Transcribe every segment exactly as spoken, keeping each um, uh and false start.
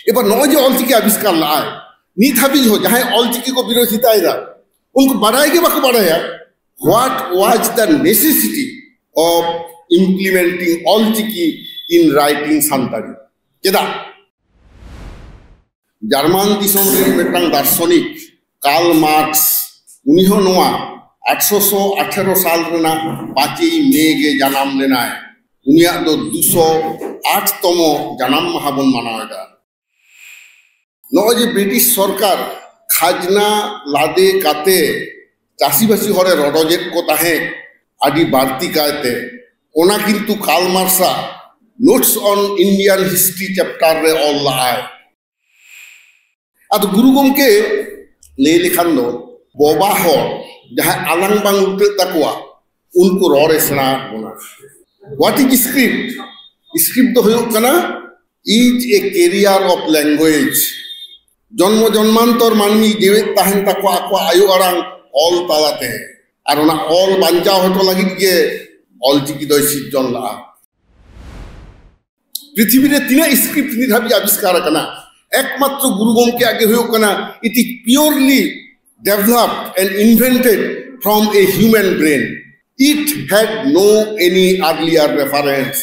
ᱮᱵᱟᱨ ᱱᱚᱜᱼᱚᱭ ᱡᱮ ᱚᱞᱪᱤᱠᱤ ᱟᱵᱤᱥᱠᱟᱨ ᱞᱟᱜᱼᱟᱭ, ᱱᱤᱛ ᱦᱟᱹᱵᱤᱡ ᱦᱚᱸ ᱡᱟᱦᱟᱸᱭ ᱚᱞᱪᱤᱠᱤ ᱠᱚ ᱵᱤᱨᱳᱫᱷᱤᱛᱟᱭᱮᱫᱟ, ᱩᱱᱠᱩ ᱵᱟᱲᱟᱭ ᱜᱮ ᱵᱟᱠᱚ ᱵᱟᱲᱟᱭᱟ what was the necessity of implementing Ol Chiki in writing Santali. ᱪᱮᱫᱟᱜ? ᱡᱟᱨᱢᱟᱱ ᱫᱤᱥᱚᱢ ᱨᱮᱱ ᱢᱤᱫᱴᱟᱝ ᱫᱟᱨᱥᱚᱱᱤᱠ ᱠᱟᱨᱞ ᱢᱟᱨᱠᱥ, ᱩᱱᱤ ᱦᱚᱸ ᱱᱚᱣᱟ ᱟᱴᱷᱨᱚᱥᱚ ᱟᱴᱷᱮᱨᱚ ᱥᱟᱞ ᱨᱮᱱᱟᱜ ᱯᱟᱸᱪᱮᱭ ᱢᱮ ᱜᱮ ᱡᱟᱱᱟᱢ ᱞᱮᱱᱟᱭ᱾ ᱩᱱᱤᱭᱟᱜ ᱫᱚ ᱫᱩᱥᱚ ᱟᱴ ᱛᱚᱢᱚ ᱡᱟᱱᱟᱢ ᱢᱟᱦᱟ ᱵᱚᱱ ᱢᱟᱱᱟᱣ ᱮᱫᱟ᱾ ᱱᱚᱜᱼᱚᱭ ᱡᱮ ᱵᱨᱤᱴᱤᱥ ᱥᱚᱨᱠᱟᱨ ᱠᱷᱟᱡᱽᱱᱟ ᱞᱟᱫᱮ ᱠᱟᱛᱮ ᱪᱟᱹᱥᱤᱵᱟᱹᱥᱤ ᱦᱚᱲᱮ ᱨᱚᱰᱚᱡᱮᱫ ᱠᱚ ᱛᱟᱦᱮᱸᱫ ᱟᱹᱰᱤ ᱵᱟᱹᱲᱛᱤ ᱠᱟᱭᱛᱮ, ᱚᱱᱟ ᱠᱤᱱᱛᱩ ᱠᱟᱨᱞ ᱢᱟᱨᱠᱥᱟᱜ Notes on Indian History chapter ᱨᱮ ᱚᱞ ᱞᱟᱜᱼᱟᱭ᱾ ᱟᱫᱚ ᱜᱩᱨᱩ ᱜᱚᱢᱠᱮ ᱞᱟᱹᱭ ᱞᱮᱠᱷᱟᱱ ᱫᱚ ᱵᱚᱵᱟ ᱦᱚᱲ ᱡᱟᱦᱟᱸᱭ ᱟᱞᱟᱝ ᱵᱟᱝ ᱩᱞᱴᱟᱹᱜ ᱛᱟᱠᱚᱣᱟ, ᱩᱱᱠᱩ ᱨᱚᱲ ᱮ ᱥᱮᱬᱟ ᱟᱫ ᱵᱚᱱᱟ᱾ What is script? Script ᱫᱚ ᱦᱩᱭᱩᱜ ᱠᱟᱱᱟ is a carrier of language. ᱡᱚᱱᱢᱚ ᱡᱚᱱᱢᱟᱱᱛᱚᱨ ᱢᱟᱹᱱᱢᱤ ᱡᱮᱣᱮᱫ ᱛᱟᱦᱮᱱ ᱛᱟᱠᱚᱣᱟ ᱟᱠᱚᱣᱟᱜ ᱟᱭᱳ ᱟᱲᱟᱝ ᱚᱞ ᱛᱟᱞᱟᱛᱮ, ᱟᱨ ᱚᱱᱟ ᱚᱞ ᱵᱟᱧᱪᱟᱣ ᱦᱚᱴᱚ ᱞᱟᱹᱜᱤᱫ ᱜᱮ ᱚᱞᱪᱤᱠᱤ ᱫᱚᱭ ᱥᱤᱨᱡᱚᱱ ᱞᱟᱜᱼᱟ᱾ ᱯᱨᱤᱛᱷᱤᱵᱤ ᱨᱮ ᱛᱤᱱᱟᱹᱜ ᱥᱠᱨᱤᱯᱴ ᱱᱤᱛ ᱦᱟᱹᱵᱤᱡ ᱟᱵᱤᱥᱠᱟᱨ ᱟᱠᱟᱱᱟ, ᱮᱠᱢᱟᱛᱨᱚ ᱜᱩᱨᱩ ᱜᱚᱢᱠᱮᱭᱟᱜ ᱜᱮ ᱦᱩᱭᱩᱜ ᱠᱟᱱᱟ, it is purely developed and invented from a human brain. It had no any earlier reference.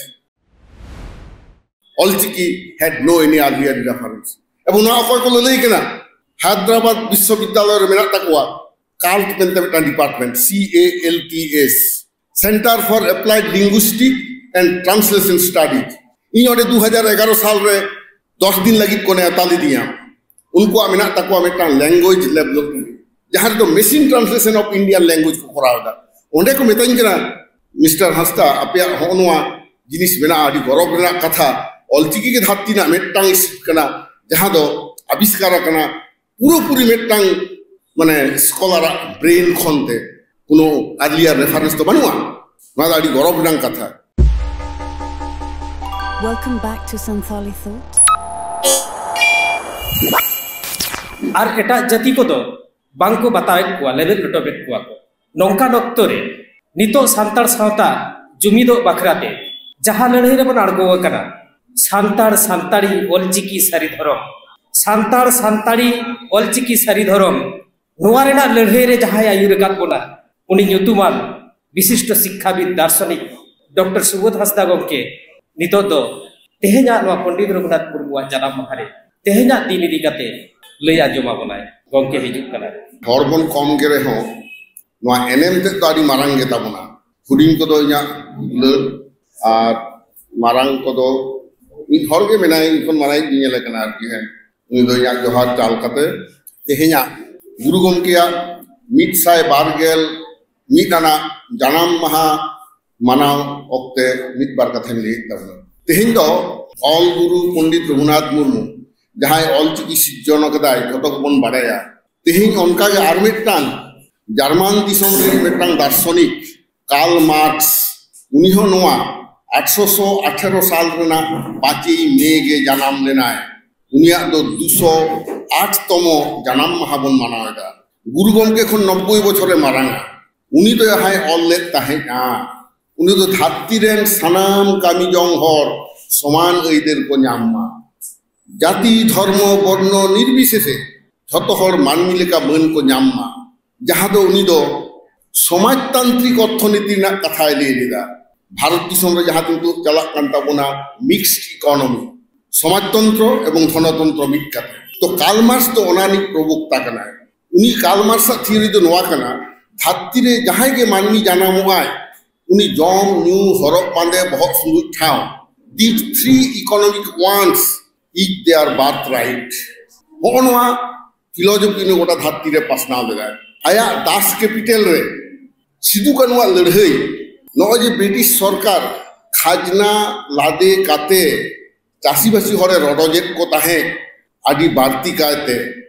Ol Chiki had no any earlier reference. ᱮᱵᱚᱝ ᱱᱚᱣᱟ ᱚᱠᱚᱭ ᱠᱚ ᱞᱟᱹᱞᱟᱹᱭ ᱠᱟᱱᱟ? ᱦᱟᱭᱫᱨᱟᱵᱟᱫ ᱵᱤᱥᱥᱚᱵᱤᱫᱽᱫᱟᱞᱚᱭ ᱨᱮ ᱢᱮᱱᱟᱜ ᱛᱟᱠᱚᱣᱟ ᱠᱟᱞᱴ ᱢᱮᱱᱛᱮ ᱢᱤᱫᱴᱟᱝ department, C A L T S, Center for Applied Linguistic and Translation Studies. ᱤᱧ ᱚᱸᱰᱮ ᱫᱩ ᱦᱟᱡᱟᱨ ᱮᱜᱟᱨᱚ ᱥᱟᱞ ᱨᱮ ᱫᱚᱥ ᱫᱤᱱ ᱞᱟᱹᱜᱤᱫ ᱠᱚ ᱱᱮᱣᱛᱟ ᱞᱤᱫᱤᱧᱟ᱾ ᱩᱱᱠᱩᱣᱟᱜ ᱢᱮᱱᱟᱜ ᱛᱟᱠᱚᱣᱟ ᱢᱤᱫᱴᱟᱝ language laboratory, ᱡᱟᱦᱟᱸ ᱨᱮᱫᱚ machine translation of Indian language ᱠᱚ ᱠᱚᱨᱟᱣ ᱮᱫᱟ᱾ ᱚᱸᱰᱮ ᱠᱚ ᱢᱮᱛᱟᱧ ᱠᱟᱱᱟ, "ᱢᱤᱥᱴᱟᱨ ᱦᱟᱸᱥᱫᱟ, ᱟᱯᱮᱭᱟᱜ ᱦᱚᱸᱜᱼᱚ ᱱᱚᱣᱟ ᱡᱤᱱᱤᱥ ᱢᱮᱱᱟᱜᱼᱟ, ᱟᱹᱰᱤ ᱜᱚᱨᱚᱵᱽ ᱨᱮᱱᱟᱜ ᱠᱟᱛᱷᱟ, ᱚᱞᱪᱤᱠᱤ ᱜᱮ ᱫᱷᱟᱹᱨᱛᱤ ᱨᱮᱱᱟᱜ ᱢᱤᱫᱴᱟᱝ ᱥᱠᱨᱤᱯᱴ ᱠᱟᱱᱟ, ᱡᱟᱦᱟᱸ ᱫᱚ ᱟᱵᱤᱥᱠᱟᱨ ᱟᱠᱟᱱᱟ ᱯᱩᱨᱟᱹᱯᱩᱨᱤ ᱢᱤᱫᱴᱟᱝ, ᱢᱟᱱᱮ, ᱥᱠᱚᱞᱟᱨᱟᱜ ᱵᱨᱮᱱ ᱠᱷᱚᱱ ᱛᱮ, ᱠᱳᱱᱳ ᱟᱨᱞᱤᱭᱟᱨ ᱨᱮᱯᱷᱟᱨᱮᱱᱥ ᱫᱚ ᱵᱟᱹᱱᱩᱜᱼᱟ᱾ ᱱᱚᱣᱟ ᱫᱚ ᱟᱹᱰᱤ ᱜᱚᱨᱚᱵᱽ ᱨᱮᱱᱟᱜ ᱠᱟᱛᱷᱟ᱾" Welcome back to Santhali Thought. ᱟᱨ ᱮᱴᱟᱜ ᱡᱟᱹᱛᱤ ᱠᱚᱫᱚ ᱵᱟᱝᱠᱚ ᱵᱟᱛᱟᱣᱮᱫ ᱠᱚᱣᱟ, ᱞᱮᱵᱮᱫ ᱞᱚᱴᱚᱢᱮᱫ ᱠᱚᱣᱟ ᱠᱚ᱾ ᱱᱚᱝᱠᱟᱱ ᱚᱠᱛᱚ ᱨᱮ ᱱᱤᱛᱚᱜ ᱥᱟᱱᱛᱟᱲ ᱥᱟᱶᱛᱟ ᱡᱩᱢᱤᱫᱚᱜ ᱵᱟᱠᱷᱨᱟ ᱛᱮ ᱡᱟᱦᱟᱸ ᱞᱟᱹᱲᱦᱟᱹᱭ ᱨᱮᱵᱚᱱ ᱟᱬᱜᱚ ᱟᱠᱟᱱᱟ, ᱥᱟᱱᱛᱟᱲ ᱥᱟᱱᱛᱟᱲᱤ ᱚᱞᱪᱤᱠᱤ ᱥᱟᱹᱨᱤ ᱫᱷᱚᱨᱚᱢ, ᱥᱟᱱᱛᱟᱲ ᱥᱟᱱᱛᱟᱲᱤ ᱚᱞᱪᱤᱠᱤ ᱥᱟᱹᱨᱤ ᱫᱷᱚᱨᱚᱢ, ᱱᱚᱣᱟ ᱨᱮᱱᱟᱜ ᱞᱟᱹᱲᱦᱟᱹᱭ ᱨᱮ ᱡᱟᱦᱟᱸᱭ ᱟᱹᱭᱩᱨ ᱟᱠᱟᱫ ᱵᱚᱱᱟ, ᱩᱱᱤ ᱧᱩᱛᱩᱢᱟᱱ ᱵᱤᱥᱤᱥᱴᱚ ᱥᱤᱠᱠᱷᱟᱵᱤᱫ ᱫᱟᱨᱥᱚᱱᱤᱠ ᱰᱚᱠᱴᱚᱨ ᱥᱩᱵᱳᱫᱷ ᱦᱟᱸᱥᱫᱟ ᱜᱚᱢᱠᱮ ᱱᱤᱛᱚᱜ ᱫᱚ ᱛᱮᱦᱮᱧᱟᱜ ᱱᱚᱣᱟ ᱯᱚᱱᱰᱤᱛ ᱨᱚᱜᱷᱩᱱᱟᱛᱷ ᱢᱩᱨᱢᱩᱣᱟᱜ ᱡᱟᱱᱟᱢ ᱢᱟᱦᱟ ᱨᱮ ᱛᱮᱦᱮᱧᱟᱜ ᱫᱤᱱ ᱤᱫᱤ ᱠᱟᱛᱮ ᱞᱟᱹᱭ ᱟᱸᱡᱚᱢ ᱟᱵᱚᱱᱟᱭ᱾ ᱜᱚᱢᱠᱮ ᱦᱤᱡᱩᱜ ᱠᱟᱱᱟᱭ᱾ ᱦᱚᱲ ᱵᱚᱱ ᱠᱚᱢ ᱜᱮ ᱨᱮᱦᱚᱸ, ᱱᱚᱣᱟ ᱮᱱᱮᱢ ᱛᱮᱫ ᱫᱚ ᱟᱹᱰᱤ ᱢᱟᱨᱟᱝ ᱜᱮ ᱛᱟᱵᱚᱱᱟ᱾ ᱦᱩᱰᱤᱧ ᱠᱚᱫᱚ ᱤᱧᱟᱹᱜ ᱫᱩᱞᱟᱹᱲ ᱟᱨ ᱢᱟᱨᱟᱝ ᱠᱚᱫᱚ ᱢᱤᱫ ᱦᱚᱲ ᱜᱮ ᱢᱮᱱᱟᱭᱟ, ᱤᱧ ᱠᱷᱚᱱ ᱢᱟᱨᱟᱝ ᱤᱧ ᱧᱮᱞᱮ ᱠᱟᱱᱟ ᱟᱨᱠᱤ᱾ ᱦᱮᱸ, ᱩᱱᱤ ᱫᱚ ᱤᱧᱟᱹᱜ ᱡᱚᱦᱟᱨ ᱪᱟᱞ ᱠᱟᱛᱮ ᱛᱮᱦᱮᱧᱟᱜ ᱜᱩᱨᱩ ᱜᱚᱢᱠᱮᱭᱟᱜ ᱢᱤᱫ ᱥᱟᱭ ᱵᱟᱨ ᱜᱮᱞ ᱢᱤᱫ ᱟᱱᱟᱜ ᱡᱟᱱᱟᱢ ᱢᱟᱦᱟ ᱢᱟᱱᱟᱣ ᱚᱠᱛᱮ ᱢᱤᱫ ᱵᱟᱨ ᱠᱟᱛᱷᱟᱧ ᱞᱟᱹᱭᱮᱫ ᱛᱟᱵᱚᱱᱟ᱾ ᱛᱮᱦᱮᱧ ᱫᱚ ᱚᱞ ᱜᱩᱨᱩ ᱯᱚᱱᱰᱤᱛ ᱨᱚᱜᱷᱩᱱᱟᱛᱷ ᱢᱩᱨᱢᱩ, ᱡᱟᱦᱟᱸᱭ ᱚᱞᱪᱤᱠᱤ ᱥᱤᱨᱡᱚᱱ ᱟᱠᱟᱫᱟᱭ, ᱡᱷᱚᱛᱚ ᱜᱮᱵᱚᱱ ᱵᱟᱲᱟᱭᱟ᱾ ᱛᱮᱦᱮᱧ ᱚᱱᱠᱟᱜᱮ ᱟᱨ ᱢᱤᱫᱴᱟᱝ ᱡᱟᱨᱢᱟᱱ ᱫᱤᱥᱚᱢ ᱨᱮᱱ ᱢᱤᱫᱴᱟᱝ ᱫᱟᱨᱥᱚᱱᱤᱠ ᱠᱟᱨᱞ ᱢᱟᱨᱠᱥ, ᱩᱱᱤ ᱦᱚᱸ ᱱᱚᱣᱟ ᱟᱴᱷᱨᱚᱥᱚ ᱟᱴᱷᱮᱨᱚ ᱥᱟᱞ ᱨᱮᱱᱟᱜ ᱯᱟᱸᱪᱮᱭ ᱢᱮ ᱜᱮ ᱡᱟᱱᱟᱢ ᱞᱮᱱᱟᱭ᱾ ᱩᱱᱤᱭᱟᱜ ᱫᱚ ᱫᱩᱥᱚ ᱟᱴ ᱛᱚᱢᱚ ᱡᱟᱱᱟᱢ ᱢᱟᱦᱟ ᱵᱚᱱ ᱢᱟᱱᱟᱣ ᱮᱫᱟ᱾ ᱜᱩᱨᱩ ᱜᱚᱢᱠᱮ ᱠᱷᱚᱱ ᱱᱚᱵᱵᱳᱭ ᱵᱚᱪᱷᱚᱨᱮ ᱢᱟᱨᱟᱝᱟ᱾ ᱩᱱᱤ ᱫᱚ ᱡᱟᱦᱟᱸᱭ ᱚᱞ ᱞᱮᱫ ᱛᱟᱦᱮᱸᱫᱼᱟ, ᱩᱱᱤ ᱫᱚ ᱫᱷᱟᱹᱨᱛᱤ ᱨᱮᱱ ᱥᱟᱱᱟᱢ ᱠᱟᱹᱢᱤ ᱡᱚᱝ ᱦᱚᱲ ᱥᱚᱢᱟᱱ ᱟᱹᱭᱫᱟᱹᱨ ᱠᱚ ᱧᱟᱢ ᱢᱟ, ᱡᱟᱹᱛᱤ ᱫᱷᱚᱨᱢᱚ ᱵᱚᱨᱱᱚ ᱱᱤᱨᱵᱤᱥᱮᱥᱮ ᱡᱷᱚᱛᱚ ᱦᱚᱲ ᱢᱟᱹᱱᱢᱤ ᱞᱮᱠᱟ ᱢᱟᱹᱱ ᱠᱚ ᱧᱟᱢ ᱢᱟ, ᱡᱟᱦᱟᱸ ᱫᱚ ᱩᱱᱤ ᱫᱚ ᱥᱚᱢᱟᱡᱽᱛᱟᱱᱛᱨᱤᱠ ᱚᱨᱛᱷᱚᱱᱤᱛᱤ ᱨᱮᱱᱟᱜ ᱠᱟᱛᱷᱟᱭ ᱞᱟᱹᱭ ᱞᱮᱫᱟ᱾ ᱵᱷᱟᱨᱚᱛ ᱫᱤᱥᱚᱢ ᱨᱮ ᱡᱟᱦᱟᱸ ᱱᱤᱛᱚᱜ ᱪᱟᱞᱟᱜ ᱠᱟᱱ ᱛᱟᱵᱚᱱᱟ ᱢᱤᱠᱥᱰ ᱤᱠᱳᱱᱚᱢᱤ, ᱥᱚᱢᱟᱡᱽᱛᱚᱱᱛᱨᱚ ᱮᱵᱚᱝ ᱫᱷᱚᱱᱚᱛᱚᱱᱛᱨᱚ ᱢᱤᱫ ᱠᱟᱛᱮ, ᱛᱚ ᱠᱟᱨᱞ ᱢᱟᱨᱠᱥ ᱫᱚ ᱚᱱᱟ ᱨᱤᱱᱤᱡ ᱯᱨᱚᱵᱚᱠᱛᱟ ᱠᱟᱱᱟᱭ᱾ ᱩᱱᱤ ᱠᱟᱨᱞ ᱢᱟᱨᱠᱥᱟᱜ ᱛᱷᱤᱭᱳᱨᱤ ᱫᱚ ᱱᱚᱣᱟ ᱠᱟᱱᱟ, ᱫᱷᱟᱹᱨᱛᱤ ᱨᱮ ᱡᱟᱦᱟᱸᱭ ᱜᱮ ᱢᱟᱹᱱᱢᱤ ᱡᱟᱱᱟᱢᱚᱜ ᱟᱭ, ᱩᱱᱤ ᱡᱚᱢ, ᱧᱩ, ᱦᱚᱨᱚᱜ ᱵᱟᱸᱫᱮ, ᱵᱚᱦᱚᱜ ᱥᱩᱱᱩᱡ ᱴᱷᱟᱶ, these three economic wants is their birthright᱾ ᱦᱚᱸᱜᱼᱚ ᱱᱚᱣᱟ ᱯᱷᱤᱞᱳᱡᱚᱯᱷᱤ ᱩᱱᱤ ᱜᱚᱴᱟ ᱫᱷᱟᱹᱨᱛᱤ ᱨᱮ ᱯᱟᱥᱱᱟᱣ ᱞᱮᱫᱟᱭ᱾ ᱟᱭᱟᱜ ᱫᱟᱥ ᱠᱮᱯᱤᱴᱟᱞ ᱨᱮ ᱥᱤᱫᱩ ᱠᱟᱹᱱᱩᱣᱟᱜ ᱞᱟᱹᱲᱦᱟᱹᱭ, ᱱᱚᱜᱼᱚᱭ ᱡᱮ ᱵᱨᱤᱴᱤᱥ ᱥᱚᱨᱠᱟᱨ ᱠᱷᱟᱡᱽᱱᱟ ᱞᱟᱫᱮ ᱠᱟᱛᱮ ᱪᱟᱹᱥᱤᱵᱟᱹᱥᱤ ᱦᱚᱲᱮ ᱨᱚᱰᱚᱡᱮᱫ ᱠᱚ ᱛᱟᱦᱮᱸᱫ ᱟᱹᱰᱤ ᱵᱟᱹᱲᱛᱤ ᱠᱟᱭᱛᱮ,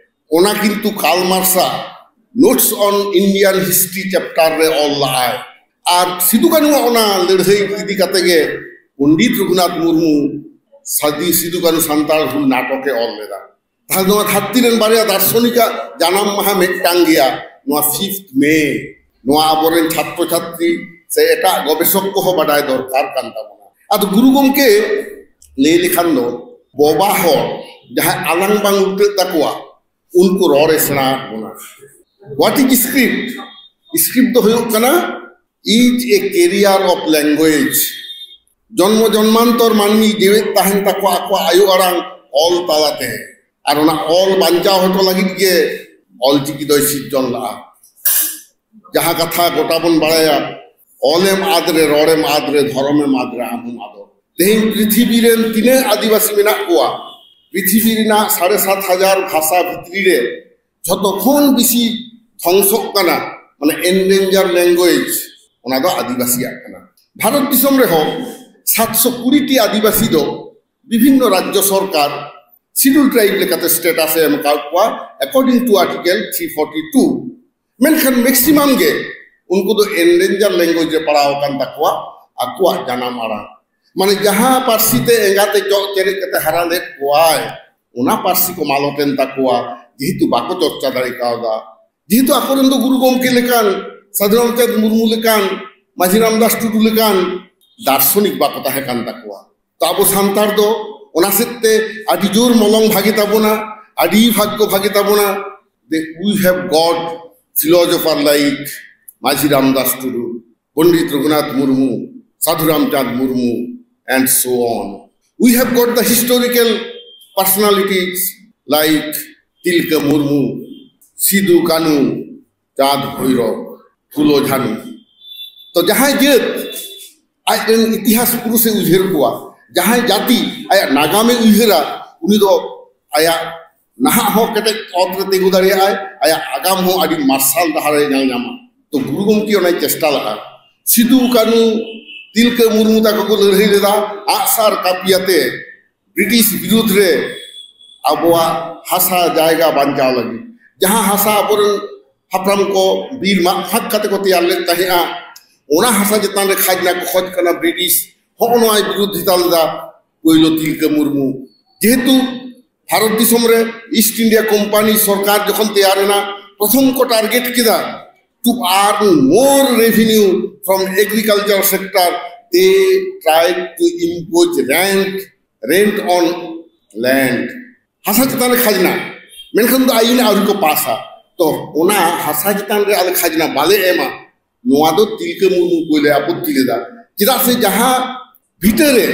ᱚᱱᱟ ᱠᱤᱱᱛᱩ ᱠᱟᱨᱞ ᱢᱟᱨᱠᱥᱟᱜ Notes on Indian History chapter ᱨᱮ ᱚᱞ ᱞᱟᱜᱼᱟᱭ᱾ ᱟᱨ ᱥᱤᱫᱩ ᱠᱟᱹᱱᱩᱣᱟᱜ ᱚᱱᱟ ᱞᱟᱹᱲᱦᱟᱹᱭ ᱤᱫᱤ ᱠᱟᱛᱮ ᱜᱮ ᱯᱚᱱᱰᱤᱛ ᱨᱚᱜᱷᱩᱱᱟᱛᱷ ᱢᱩᱨᱢᱩ ᱥᱟᱫᱤ ᱥᱤᱫᱩ ᱠᱟᱹᱱᱩ ᱥᱟᱱᱛᱟᱲ ᱦᱩᱞ ᱱᱟᱴᱚᱠᱮ ᱚᱞ ᱞᱮᱫᱟ᱾ ᱛᱟᱦᱞᱮ ᱱᱚᱣᱟ ᱫᱷᱟᱹᱨᱛᱤ ᱨᱮᱱ ᱵᱟᱨᱭᱟ ᱫᱟᱨᱥᱚᱱᱤᱠᱟᱜ ᱡᱟᱱᱟᱢ ᱢᱟᱦᱟ ᱢᱤᱫᱴᱟᱝ ᱜᱮᱭᱟ, ᱱᱚᱣᱟ ᱯᱷᱤᱯᱛᱷ ᱢᱮ᱾ ᱱᱚᱣᱟ ᱟᱵᱚᱨᱮᱱ ᱪᱷᱟᱛᱨᱚ ᱪᱷᱟᱛᱨᱤ ᱥᱮ ᱮᱴᱟᱜ ᱜᱚᱵᱮᱥᱚᱠ ᱠᱚᱦᱚᱸ ᱵᱟᱰᱟᱭ ᱫᱚᱨᱠᱟᱨ ᱠᱟᱱ ᱛᱟᱵᱚᱱᱟ᱾ ᱟᱫᱚ ᱜᱩᱨᱩ ᱜᱚᱢᱠᱮ ᱞᱟᱹᱭ ᱞᱮᱠᱷᱟᱱ ᱫᱚ, ᱵᱚᱵᱟ ᱦᱚᱲ ᱡᱟᱦᱟᱸᱭ ᱟᱞᱟᱝ ᱵᱟᱝ ᱩᱞᱴᱟᱹᱜ ᱛᱟᱠᱚᱣᱟ, ᱩᱱᱠᱩ ᱨᱚᱲ ᱮ ᱥᱮᱬᱟ ᱟᱫ ᱵᱚᱱᱟ᱾ What is script? Script ᱫᱚ ᱦᱩᱭᱩᱜ ᱠᱟᱱᱟ, is a carrier of language. ᱡᱚᱱᱢᱚ ᱡᱚᱱᱢᱟᱱᱛᱚᱨ ᱢᱟᱹᱱᱢᱤ ᱡᱮᱣᱮᱫ ᱛᱟᱦᱮᱱ ᱛᱟᱠᱚᱣᱟ ᱟᱠᱚᱣᱟᱜ ᱟᱭᱳ ᱟᱲᱟᱝ ᱚᱞ ᱛᱟᱞᱟᱛᱮ᱾ ᱟᱨ ᱚᱱᱟ ᱚᱞ ᱵᱟᱧᱪᱟᱣ ᱦᱚᱴᱚ ᱞᱟᱹᱜᱤᱫ ᱜᱮ ᱚᱞᱪᱤᱠᱤ ᱫᱚᱭ ᱥᱤᱨᱡᱚᱱ ᱞᱟᱜᱼᱟ᱾ ᱡᱟᱦᱟᱸ ᱠᱟᱛᱷᱟ ᱜᱚᱴᱟ ᱵᱚᱱ ᱵᱟᱲᱟᱭᱟ, ᱚᱞᱮᱢ ᱟᱫ ᱨᱮ, ᱨᱚᱲᱮᱢ ᱟᱫ ᱨᱮ, ᱫᱷᱚᱨᱚᱢᱮᱢ ᱟᱫ ᱨᱮ, ᱟᱢ ᱦᱚᱸᱢ ᱟᱫᱚᱜ᱾ ᱛᱮᱦᱮᱧ ᱯᱨᱤᱛᱷᱤᱵᱤ ᱨᱮᱱ ᱛᱤᱱᱟᱹᱜ ᱟᱹᱫᱤᱵᱟᱹᱥᱤ ᱢᱮᱱᱟᱜ ᱠᱚᱣᱟ, ᱯᱨᱤᱛᱷᱤᱵᱤ ᱨᱮᱱᱟᱜ ᱥᱟᱲᱮ ᱥᱟᱛ ᱦᱟᱡᱟᱨ ᱵᱷᱟᱥᱟ ᱵᱷᱤᱛᱨᱤ ᱨᱮ ᱡᱷᱚᱛᱚ ᱠᱷᱚᱱ ᱵᱮᱥᱤ ᱫᱷᱚᱝᱥᱚᱜ ᱠᱟᱱᱟ, ᱢᱟᱱᱮ endanger language, ᱚᱱᱟ ᱫᱚ ᱟᱹᱫᱤᱵᱟᱹᱥᱤᱭᱟᱜ ᱠᱟᱱᱟ᱾ ᱵᱷᱟᱨᱚᱛ ᱫᱤᱥᱚᱢ ᱨᱮᱦᱚᱸ ᱥᱟᱛᱥᱚ ᱠᱩᱲᱤ ᱴᱤ ᱟᱹᱫᱤᱵᱟᱹᱥᱤ ᱫᱚ ᱵᱤᱵᱷᱤᱱᱱᱚ ᱨᱟᱡᱽᱡᱚ ᱥᱚᱨᱠᱟᱨ Scheduled Tribe ᱞᱮᱠᱟᱛᱮ status ᱮ ᱮᱢ ᱟᱠᱟᱫ ᱠᱚᱣᱟ, according to Article three forty two. ᱢᱮᱱᱠᱷᱟᱱ maximum ᱜᱮ ᱩᱱᱠᱩ ᱫᱚ endanger language ᱨᱮ ᱯᱟᱲᱟᱣ ᱟᱠᱟᱱ ᱛᱟᱠᱚᱣᱟ ᱟᱠᱚᱣᱟᱜ ᱡᱟᱱᱟᱢ ᱟᱲᱟᱝ᱾ ᱢᱟᱱᱮ ᱡᱟᱦᱟᱸ ᱯᱟᱹᱨᱥᱤ ᱛᱮ ᱮᱸᱜᱟᱛᱮ ᱪᱚᱜ ᱪᱮᱨᱮᱡ ᱠᱟᱛᱮ ᱦᱟᱨᱟ ᱞᱮᱫ ᱠᱚᱣᱟᱭ, ᱚᱱᱟ ᱯᱟᱹᱨᱥᱤ ᱠᱚ ᱢᱟᱞᱚᱴ ᱮᱱ ᱛᱟᱠᱚᱣᱟ, ᱡᱮᱦᱮᱛᱩ ᱵᱟᱠᱚ ᱪᱚᱨᱪᱟ ᱫᱟᱲᱮ ᱠᱟᱣᱫᱟ᱾ ᱡᱮᱦᱮᱛᱩ ᱟᱠᱚᱨᱮᱱ ᱫᱚ ᱜᱩᱨᱩ ᱜᱚᱢᱠᱮ ᱞᱮᱠᱟᱱ, ᱥᱟᱹᱫᱷᱩ ᱨᱟᱢᱪᱟᱸᱫᱽ ᱢᱩᱨᱢᱩ ᱞᱮᱠᱟᱱ, ᱢᱟᱹᱡᱷᱤ ᱨᱟᱢᱫᱟᱥ ᱴᱩᱰᱩ ᱞᱮᱠᱟᱱ ᱫᱟᱨᱥᱚᱱᱤᱠ ᱵᱟᱠᱚ ᱛᱟᱦᱮᱸ ᱠᱟᱱ ᱛᱟᱠᱚᱣᱟ᱾ ᱛᱚ ᱟᱵᱚ ᱥᱟᱱᱛᱟᱲ ᱫᱚ ᱚᱱᱟ ᱥᱮᱫ ᱛᱮ ᱟᱹᱰᱤ ᱡᱳᱨ ᱢᱚᱞᱚᱝ ᱵᱷᱟᱜᱮ ᱛᱟᱵᱚᱱᱟ, ᱟᱹᱰᱤ ᱵᱷᱟᱜᱽᱜᱚ ᱵᱷᱟᱜᱮ ᱛᱟᱵᱚᱱᱟ, that we have got philosopher like ᱢᱟᱹᱡᱷᱤ Ramdas Tudu, Pandit Raghunath Murmu, Sadhu Ramchand Murmu, and so on. We have got the historical personalities like Tilka Murmu, Sidhu ᱠᱟᱹᱱᱩ, ᱪᱟᱸᱫᱽ ᱵᱷᱳᱭᱨᱚᱵ, ᱯᱷᱩᱞᱳ ᱡᱷᱟᱱᱩ᱾ ᱛᱚ ᱡᱟᱦᱟᱸᱭ ᱡᱟᱹᱛ ᱟᱡ ᱨᱮᱱ ᱤᱛᱤᱦᱟᱥ ᱯᱩᱨᱩᱥᱮ ᱩᱭᱦᱟᱹᱨ ᱠᱚᱣᱟ, ᱡᱟᱦᱟᱸᱭ ᱡᱟᱹᱛᱤ ᱟᱭᱟᱜ ᱱᱟᱜᱟᱢᱮ ᱩᱭᱦᱟᱹᱨᱟ, ᱩᱱᱤ ᱫᱚ ᱟᱭᱟᱜ ᱱᱟᱦᱟᱜ ᱦᱚᱸ ᱠᱮᱴᱮᱡ ᱚᱛ ᱨᱮ ᱛᱤᱸᱜᱩ ᱫᱟᱲᱮᱭᱟᱜᱼᱟᱭ, ᱟᱭᱟᱜ ᱟᱜᱟᱢ ᱦᱚᱸ ᱟᱹᱰᱤ ᱢᱟᱨᱥᱟᱞ ᱰᱟᱦᱟᱨ ᱮ ᱧᱮᱞ ᱧᱟᱢᱟ᱾ ᱛᱚ ᱜᱩᱨᱩ ᱜᱚᱢᱠᱮ ᱚᱱᱟᱭ ᱪᱮᱥᱴᱟ ᱞᱟᱜᱼᱟ᱾ ᱥᱤᱫᱩ ᱠᱟᱹᱱᱩ, ᱛᱤᱞᱠᱟᱹ ᱢᱩᱨᱢᱩ ᱛᱟᱠᱚ ᱠᱚ ᱞᱟᱹᱲᱦᱟᱹᱭ ᱞᱮᱫᱟ ᱟᱜᱼᱥᱟᱨ ᱠᱟᱹᱯᱤ ᱟᱛᱮ ᱵᱨᱤᱴᱤᱥ ᱵᱤᱨᱩᱫᱽ ᱨᱮ ᱟᱵᱚᱣᱟᱜ ᱦᱟᱥᱟ ᱡᱟᱭᱜᱟ ᱵᱟᱧᱪᱟᱣ ᱞᱟᱹᱜᱤᱫ᱾ ᱡᱟᱦᱟᱸ ᱦᱟᱥᱟ ᱟᱵᱚᱨᱮᱱ ᱦᱟᱯᱲᱟᱢ ᱠᱚ ᱵᱤᱨ ᱢᱟᱜ ᱯᱷᱟᱸᱠ ᱠᱟᱛᱮ ᱠᱚ ᱛᱮᱭᱟᱨ ᱞᱮᱫ ᱛᱟᱦᱮᱸᱫᱼᱟ, ᱚᱱᱟ ᱦᱟᱥᱟ ᱪᱮᱛᱟᱱ ᱨᱮ ᱠᱷᱟᱡᱽᱱᱟ ᱠᱚ ᱠᱷᱚᱡᱽ ᱠᱟᱱᱟ ᱵᱨᱤᱴᱤᱥ᱾ ᱦᱚᱸᱜᱼᱚ ᱱᱚᱣᱟᱭ ᱵᱤᱨᱳᱫᱷᱤᱛᱟ ᱞᱮᱫᱟ ᱯᱳᱭᱞᱳ ᱛᱤᱞᱠᱟᱹ ᱢᱩᱨᱢᱩ᱾ ᱡᱮᱦᱮᱛᱩ ᱵᱷᱟᱨᱚᱛ ᱫᱤᱥᱚᱢ ᱨᱮ East India Company ᱥᱚᱨᱠᱟᱨ ᱡᱚᱠᱷᱚᱱ ᱛᱮᱭᱟᱨ ᱮᱱᱟ, ᱯᱨᱚᱛᱷᱚᱢ ᱠᱚ target ᱠᱮᱫᱟ to earn more revenue from agriculture sector, they tried to impose rank rent on land, ᱦᱟᱥᱟ ᱪᱮᱛᱟᱱ ᱨᱮ ᱠᱷᱟᱡᱽᱱᱟ, ᱢᱮᱱᱠᱷᱟᱱ ᱫᱚ ᱟᱹᱭᱤᱱ ᱟᱹᱣᱨᱤ ᱠᱚ ᱯᱟᱥᱟ᱾ ᱛᱚ ᱚᱱᱟ ᱦᱟᱥᱟ ᱪᱮᱛᱟᱱ ᱨᱮ ᱟᱞᱮ ᱠᱷᱟᱡᱽᱱᱟ ᱵᱟᱞᱮ ᱮᱢᱟ, ᱱᱚᱣᱟ ᱫᱚ ᱛᱤᱞᱠᱟᱹ ᱢᱩᱨᱢᱩ ᱯᱳᱭᱞᱳ ᱟᱯᱚᱛᱛᱤ ᱞᱮᱫᱟ᱾ ᱪᱮᱫᱟᱜ ᱥᱮ ᱡᱟᱦᱟᱸ ᱵᱷᱤᱴᱟᱹ ᱨᱮ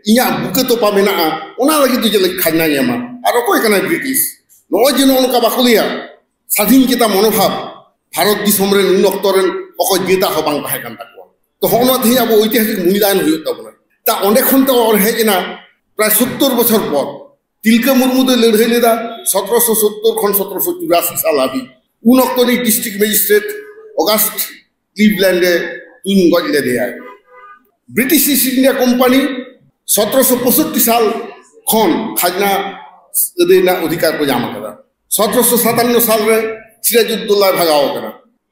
ᱤᱧᱟᱹᱜ ᱵᱩᱠᱟᱹ ᱛᱚᱯᱟ ᱢᱮᱱᱟᱜᱼᱟ, ᱚᱱᱟ ᱞᱟᱹᱜᱤᱫ ᱫᱚ ᱪᱮᱫ ᱞᱟᱹᱜᱤᱫ ᱠᱷᱟᱡᱽᱱᱟᱧ ᱮᱢᱟ? ᱟᱨ ᱚᱠᱚᱭ ᱠᱟᱱᱟᱭ ᱵᱨᱤᱴᱤᱥ? ᱱᱚᱜᱼᱚᱭ ᱡᱮ ᱱᱚᱜᱼᱚ ᱱᱚᱝᱠᱟ ᱵᱟᱠᱚ ᱞᱟᱹᱭᱟ, ᱥᱟᱫᱷᱤᱱ ᱪᱮᱛᱟ ᱢᱚᱱᱳᱵᱷᱟᱵ ᱵᱷᱟᱨᱚᱛ ᱫᱤᱥᱚᱢ ᱨᱮᱱ ᱩᱱ ᱚᱠᱛᱚ ᱨᱮᱱ ᱚᱠᱚᱭ ᱱᱮᱛᱟ ᱦᱚᱸ ᱵᱟᱝ ᱛᱟᱦᱮᱸ ᱠᱟᱱ ᱛᱟᱠᱚᱣᱟ᱾ ᱛᱚ ᱦᱚᱸᱜᱼᱚ ᱱᱚᱣᱟ ᱛᱮᱦᱮᱧ ᱟᱵᱚ ᱳᱭᱛᱤᱦᱟᱥᱤᱠ ᱢᱩᱞᱭᱟᱭᱚᱱ ᱦᱩᱭᱩᱜ ᱛᱟᱵᱚᱱᱟ᱾ ᱛᱟ ᱚᱸᱰᱮ ᱠᱷᱚᱱ ᱛᱮ ᱚᱨ ᱦᱮᱡ ᱮᱱᱟ ᱯᱨᱟᱭ ᱥᱳᱛᱛᱳᱨ ᱵᱚᱪᱷᱚᱨ ᱯᱚᱨ᱾ ᱛᱤᱞᱠᱟᱹ ᱢᱩᱨᱢᱩ ᱫᱚᱭ ᱞᱟᱹᱲᱦᱟᱹᱭ ᱞᱮᱫᱟ ᱥᱚᱛᱨᱚᱥᱚ ᱥᱳᱛᱛᱳᱨ ᱠᱷᱚᱱ ᱥᱚᱛᱨᱚᱥᱚ ᱪᱩᱨᱟᱥᱤ ᱥᱟᱞ ᱦᱟᱹᱵᱤᱡ᱾ ᱩᱱ ᱚᱠᱛᱚ ᱨᱤᱱᱤᱡ ᱰᱤᱥᱴᱨᱤᱠᱴ ᱢᱮᱡᱤᱥᱴᱨᱮᱴ ᱚᱜᱟᱥᱴ ᱠᱞᱤᱵᱞᱮᱱᱰ ᱮ ᱛᱩᱧ ᱜᱚᱡ ᱞᱮᱫᱮᱭᱟᱭ᱾ ᱵᱨᱤᱴᱤᱥ ᱤᱥᱴ ᱤᱱᱰᱤᱭᱟ ᱠᱳᱢᱯᱟᱱᱤ ᱥᱚᱛᱨᱚᱥᱚ ᱯᱚᱸᱭᱥᱚᱴᱴᱤ ᱥᱟᱞ ᱠᱷᱚᱱ ᱠᱷᱟᱡᱽᱱᱟ ᱟᱹᱫᱟᱹᱭ ᱨᱮᱱᱟᱜ ᱚᱫᱷᱤᱠᱟᱨ ᱠᱚ ᱧᱟᱢ ᱟᱠᱟᱫᱟ᱾ ᱥᱚᱛᱨᱚᱥᱚ ᱥᱟᱛᱟᱱᱱᱚ ᱥᱟᱞ ᱨᱮ ᱥᱤᱨᱟᱡᱩᱫᱽᱫᱳᱞᱞᱟᱭ ᱵᱷᱟᱜᱟᱣ ᱟᱠᱟᱱᱟ,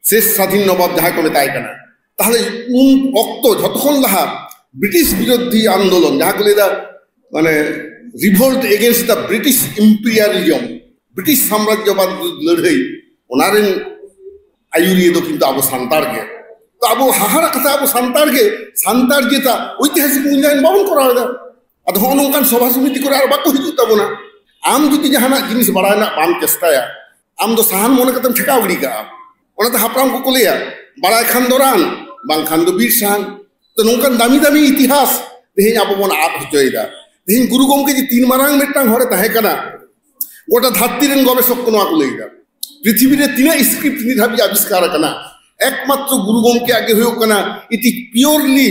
ᱥᱮᱥ ᱥᱟᱫᱷᱤᱱ ᱱᱚᱵᱟᱵ ᱡᱟᱦᱟᱸᱭ ᱠᱚ ᱢᱮᱛᱟᱭ ᱠᱟᱱᱟ᱾ ᱛᱟᱦᱞᱮ ᱩᱱ ᱚᱠᱛᱚ ᱡᱷᱚᱛᱚ ᱠᱷᱚᱱ ᱞᱟᱦᱟ ᱵᱨᱤᱴᱤᱥ ᱵᱤᱨᱳᱫᱷᱤ ᱟᱱᱫᱳᱞᱚᱱ, ᱡᱟᱦᱟᱸ ᱠᱚ ᱞᱟᱹᱭᱫᱟ ᱢᱟᱱᱮ revolt against the British imperialism, British ᱥᱟᱢᱨᱟᱡᱽᱡᱚᱵᱟᱫ ᱞᱟᱹᱲᱦᱟᱹᱭ, ᱚᱱᱟ ᱨᱮᱱ ᱟᱹᱭᱩᱨᱤᱭᱟᱹ ᱫᱚ ᱠᱤᱱᱛᱩ ᱟᱵᱚ ᱥᱟᱱᱛᱟᱲ ᱜᱮ᱾ ᱛᱚ ᱟᱵᱚ ᱦᱟᱦᱟᱲᱟ ᱠᱟᱛᱷᱟ, ᱟᱵᱚ ᱥᱟᱱᱛᱟᱲ ᱜᱮ, ᱥᱟᱱᱛᱟᱲ ᱡᱟᱹᱛᱟᱜ ᱳᱭᱛᱤᱦᱟᱥᱤᱠ ᱢᱩᱞᱭᱟᱭᱚᱱ ᱵᱟᱵᱚᱱ ᱠᱚᱨᱟᱣ ᱮᱫᱟ᱾ ᱟᱫᱚ ᱦᱚᱸᱜᱼᱚ ᱱᱚᱝᱠᱟᱱ ᱥᱚᱵᱷᱟ ᱥᱚᱢᱤᱛᱤ ᱠᱚᱨᱮ ᱟᱨ ᱵᱟᱠᱚ ᱦᱤᱡᱩᱜ ᱛᱟᱵᱚᱱᱟ᱾ ᱟᱢ ᱡᱩᱫᱤ ᱡᱟᱦᱟᱱᱟᱜ ᱡᱤᱱᱤᱥ ᱵᱟᱲᱟᱭ ᱨᱮᱱᱟᱜ ᱵᱟᱢ ᱪᱮᱥᱴᱟᱭᱟ, ᱟᱢ ᱫᱚ ᱥᱟᱦᱟᱱ ᱢᱚᱱᱮ ᱠᱟᱛᱮᱢ ᱴᱷᱮᱠᱟᱣ ᱜᱤᱰᱤ ᱠᱟᱜᱼᱟ᱾ ᱚᱱᱟᱛᱮ ᱦᱟᱯᱲᱟᱢ ᱠᱚᱠᱚ ᱞᱟᱹᱭᱟ, ᱵᱟᱲᱟᱭ ᱠᱷᱟᱱ ᱫᱚ ᱨᱟᱱ, ᱵᱟᱝᱠᱷᱟᱱ ᱫᱚ ᱵᱤᱨ ᱥᱟᱦᱟᱱ᱾ ᱛᱚ ᱱᱚᱝᱠᱟᱱ ᱫᱟᱹᱢᱤ ᱫᱟᱹᱢᱤ ᱤᱛᱤᱦᱟᱥ ᱛᱮᱦᱮᱧ ᱟᱵᱚ ᱵᱚᱱ ᱟᱫ ᱦᱚᱪᱚᱭᱮᱫᱟ᱾ ᱛᱮᱦᱮᱧ ᱜᱩᱨᱩ ᱜᱚᱢᱠᱮ ᱡᱮ ᱛᱤᱱ ᱢᱟᱨᱟᱝ ᱢᱤᱫᱴᱟᱝ ᱦᱚᱲᱮ ᱛᱟᱦᱮᱸ ᱠᱟᱱᱟ, ᱜᱚᱴᱟ ᱫᱷᱟᱹᱨᱛᱤ ᱨᱮᱱ ᱜᱚᱵᱮᱥᱚᱠ ᱠᱚ ᱱᱚᱣᱟ ᱠᱚ ᱞᱟᱹᱭ ᱮᱫᱟ᱾ ᱯᱨᱤᱛᱷᱤᱵᱤ ᱨᱮ ᱛᱤᱱᱟᱹᱜ ᱥᱠᱨᱤᱯᱴ ᱱᱤᱛ ᱦᱟᱹᱵᱤᱡ ᱟᱵᱤᱥᱠᱟᱨ ᱟᱠᱟᱱᱟ, ᱮᱠᱢᱟᱛᱨᱚ ᱜᱩᱨᱩ ᱜᱚᱢᱠᱮᱭᱟᱜ ᱜᱮ ᱦᱩᱭᱩᱜ ᱠᱟᱱᱟ, it is purely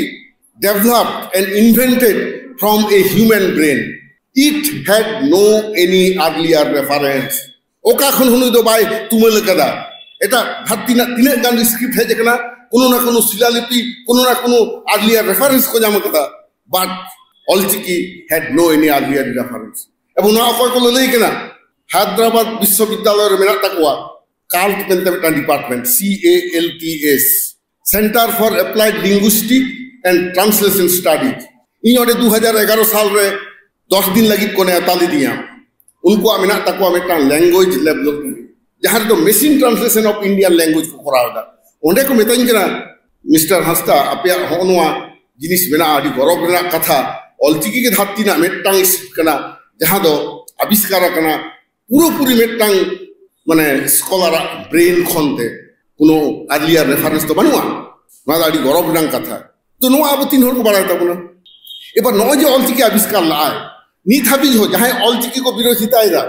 developed and invented from a human brain. It had no any earlier reference. ᱚᱠᱟ ᱠᱷᱚᱱ ᱦᱚᱸ ᱱᱩᱭ ᱫᱚ ᱵᱟᱭ ᱛᱩᱢᱟᱹᱞ ᱟᱠᱟᱫᱟ᱾ ᱮᱴᱟᱜ ᱫᱷᱟᱹᱨᱛᱤ ᱨᱮᱱᱟᱜ ᱛᱤᱱᱟᱹᱜ ᱜᱟᱱ ᱥᱠᱨᱤᱯᱴ ᱦᱮᱡ ᱟᱠᱟᱱᱟ, ᱠᱳᱱᱳ ᱱᱟ ᱠᱳᱱᱳ ᱥᱤᱞᱟᱞᱤᱯᱤ, ᱠᱳᱱᱳ ᱱᱟ ᱠᱳᱱᱳ earlier reference ᱠᱚ ᱧᱟᱢ ᱟᱠᱟᱫᱟ, but Ol Chiki had no any earlier reference. ᱮᱵᱚᱝ ᱱᱚᱣᱟ ᱚᱠᱚᱭ ᱠᱚ ᱞᱟᱹᱞᱟᱹᱭ ᱠᱟᱱᱟ? ᱦᱟᱭᱫᱨᱟᱵᱟᱫ ᱵᱤᱥᱥᱚᱵᱤᱫᱽᱫᱟᱞᱚᱭ ᱨᱮ ᱢᱮᱱᱟᱜ ᱛᱟᱠᱚᱣᱟ ᱠᱟᱞᱴ ᱢᱮᱱᱛᱮ ᱢᱤᱫᱴᱟᱝ department, C A L T S, Center for Applied Linguistic and Translation Studies. ᱤᱧ ᱚᱸᱰᱮ ᱫᱩ ᱦᱟᱡᱟᱨ ᱮᱜᱟᱨᱚ ᱥᱟᱞ ᱨᱮ ᱫᱚᱥ ᱫᱤᱱ ᱞᱟᱹᱜᱤᱫ ᱠᱚ ᱱᱮᱣᱛᱟ ᱞᱤᱫᱤᱧᱟ᱾ ᱩᱱᱠᱩᱣᱟᱜ ᱢᱮᱱᱟᱜ ᱛᱟᱠᱚᱣᱟ ᱢᱤᱫᱴᱟᱝ language laboratory, ᱡᱟᱦᱟᱸ ᱨᱮᱫᱚ machine translation of Indian language ᱠᱚ ᱠᱚᱨᱟᱣ ᱮᱫᱟ᱾ ᱚᱸᱰᱮ ᱠᱚ ᱢᱮᱛᱟᱹᱧ ᱠᱟᱱᱟ, "ᱢᱤᱥᱴᱟᱨ ᱦᱟᱸᱥᱫᱟ, ᱟᱯᱮᱭᱟᱜ ᱦᱚᱸᱜᱼᱚ ᱱᱚᱣᱟ ᱡᱤᱱᱤᱥ ᱢᱮᱱᱟᱜᱼᱟ, ᱟᱹᱰᱤ ᱜᱚᱨᱚᱵᱽ ᱨᱮᱱᱟᱜ ᱠᱟᱛᱷᱟ, ᱚᱞᱪᱤᱠᱤ ᱜᱮ ᱫᱷᱟᱹᱨᱛᱤ ᱨᱮᱱᱟᱜ ᱢᱤᱫᱴᱟᱝ ᱥᱠᱨᱤᱯᱴ ᱠᱟᱱᱟ, ᱡᱟᱦᱟᱸ ᱫᱚ ᱟᱵᱤᱥᱠᱟᱨ ᱟᱠᱟᱱᱟ ᱯᱩᱨᱟᱹᱯᱩᱨᱤ ᱢᱤᱫᱴᱟᱝ, ᱢᱟᱱᱮ, ᱥᱠᱚᱞᱟᱨᱟᱜ ᱵᱨᱮᱱ ᱠᱷᱚᱱ ᱛᱮ, ᱠᱳᱱᱳ ᱟᱨᱞᱤᱭᱟᱨ ᱨᱮᱯᱷᱟᱨᱮᱱᱥ ᱫᱚ ᱵᱟᱹᱱᱩᱜᱼᱟ᱾ ᱱᱚᱣᱟ ᱫᱚ ᱟᱹᱰᱤ ᱜᱚᱨᱚᱵᱽ ᱨᱮᱱᱟᱜ ᱠᱟᱛᱷᱟ᱾ ᱛᱚ, ᱱᱚᱣᱟ ᱟᱵᱚ ᱛᱤᱱ ᱦᱚᱲ ᱠᱚ ᱵᱟᱲᱟᱭ ᱛᱟᱵᱚᱱᱟ? ᱮᱵᱟᱨ ᱱᱚᱜᱼᱚᱭ ᱡᱮ ᱚᱞᱪᱤᱠᱤ ᱟᱵᱤᱥᱠᱟᱨ ᱞᱟᱜᱼᱟᱭ, ᱱᱤᱛ ᱦᱟᱹᱵᱤᱡ ᱦᱚᱸ ᱡᱟᱦᱟᱸᱭ ᱚᱞᱪᱤᱠᱤ ᱠᱚ ᱵᱤᱨᱳᱫᱷᱤᱛᱟᱭᱮᱫᱟ,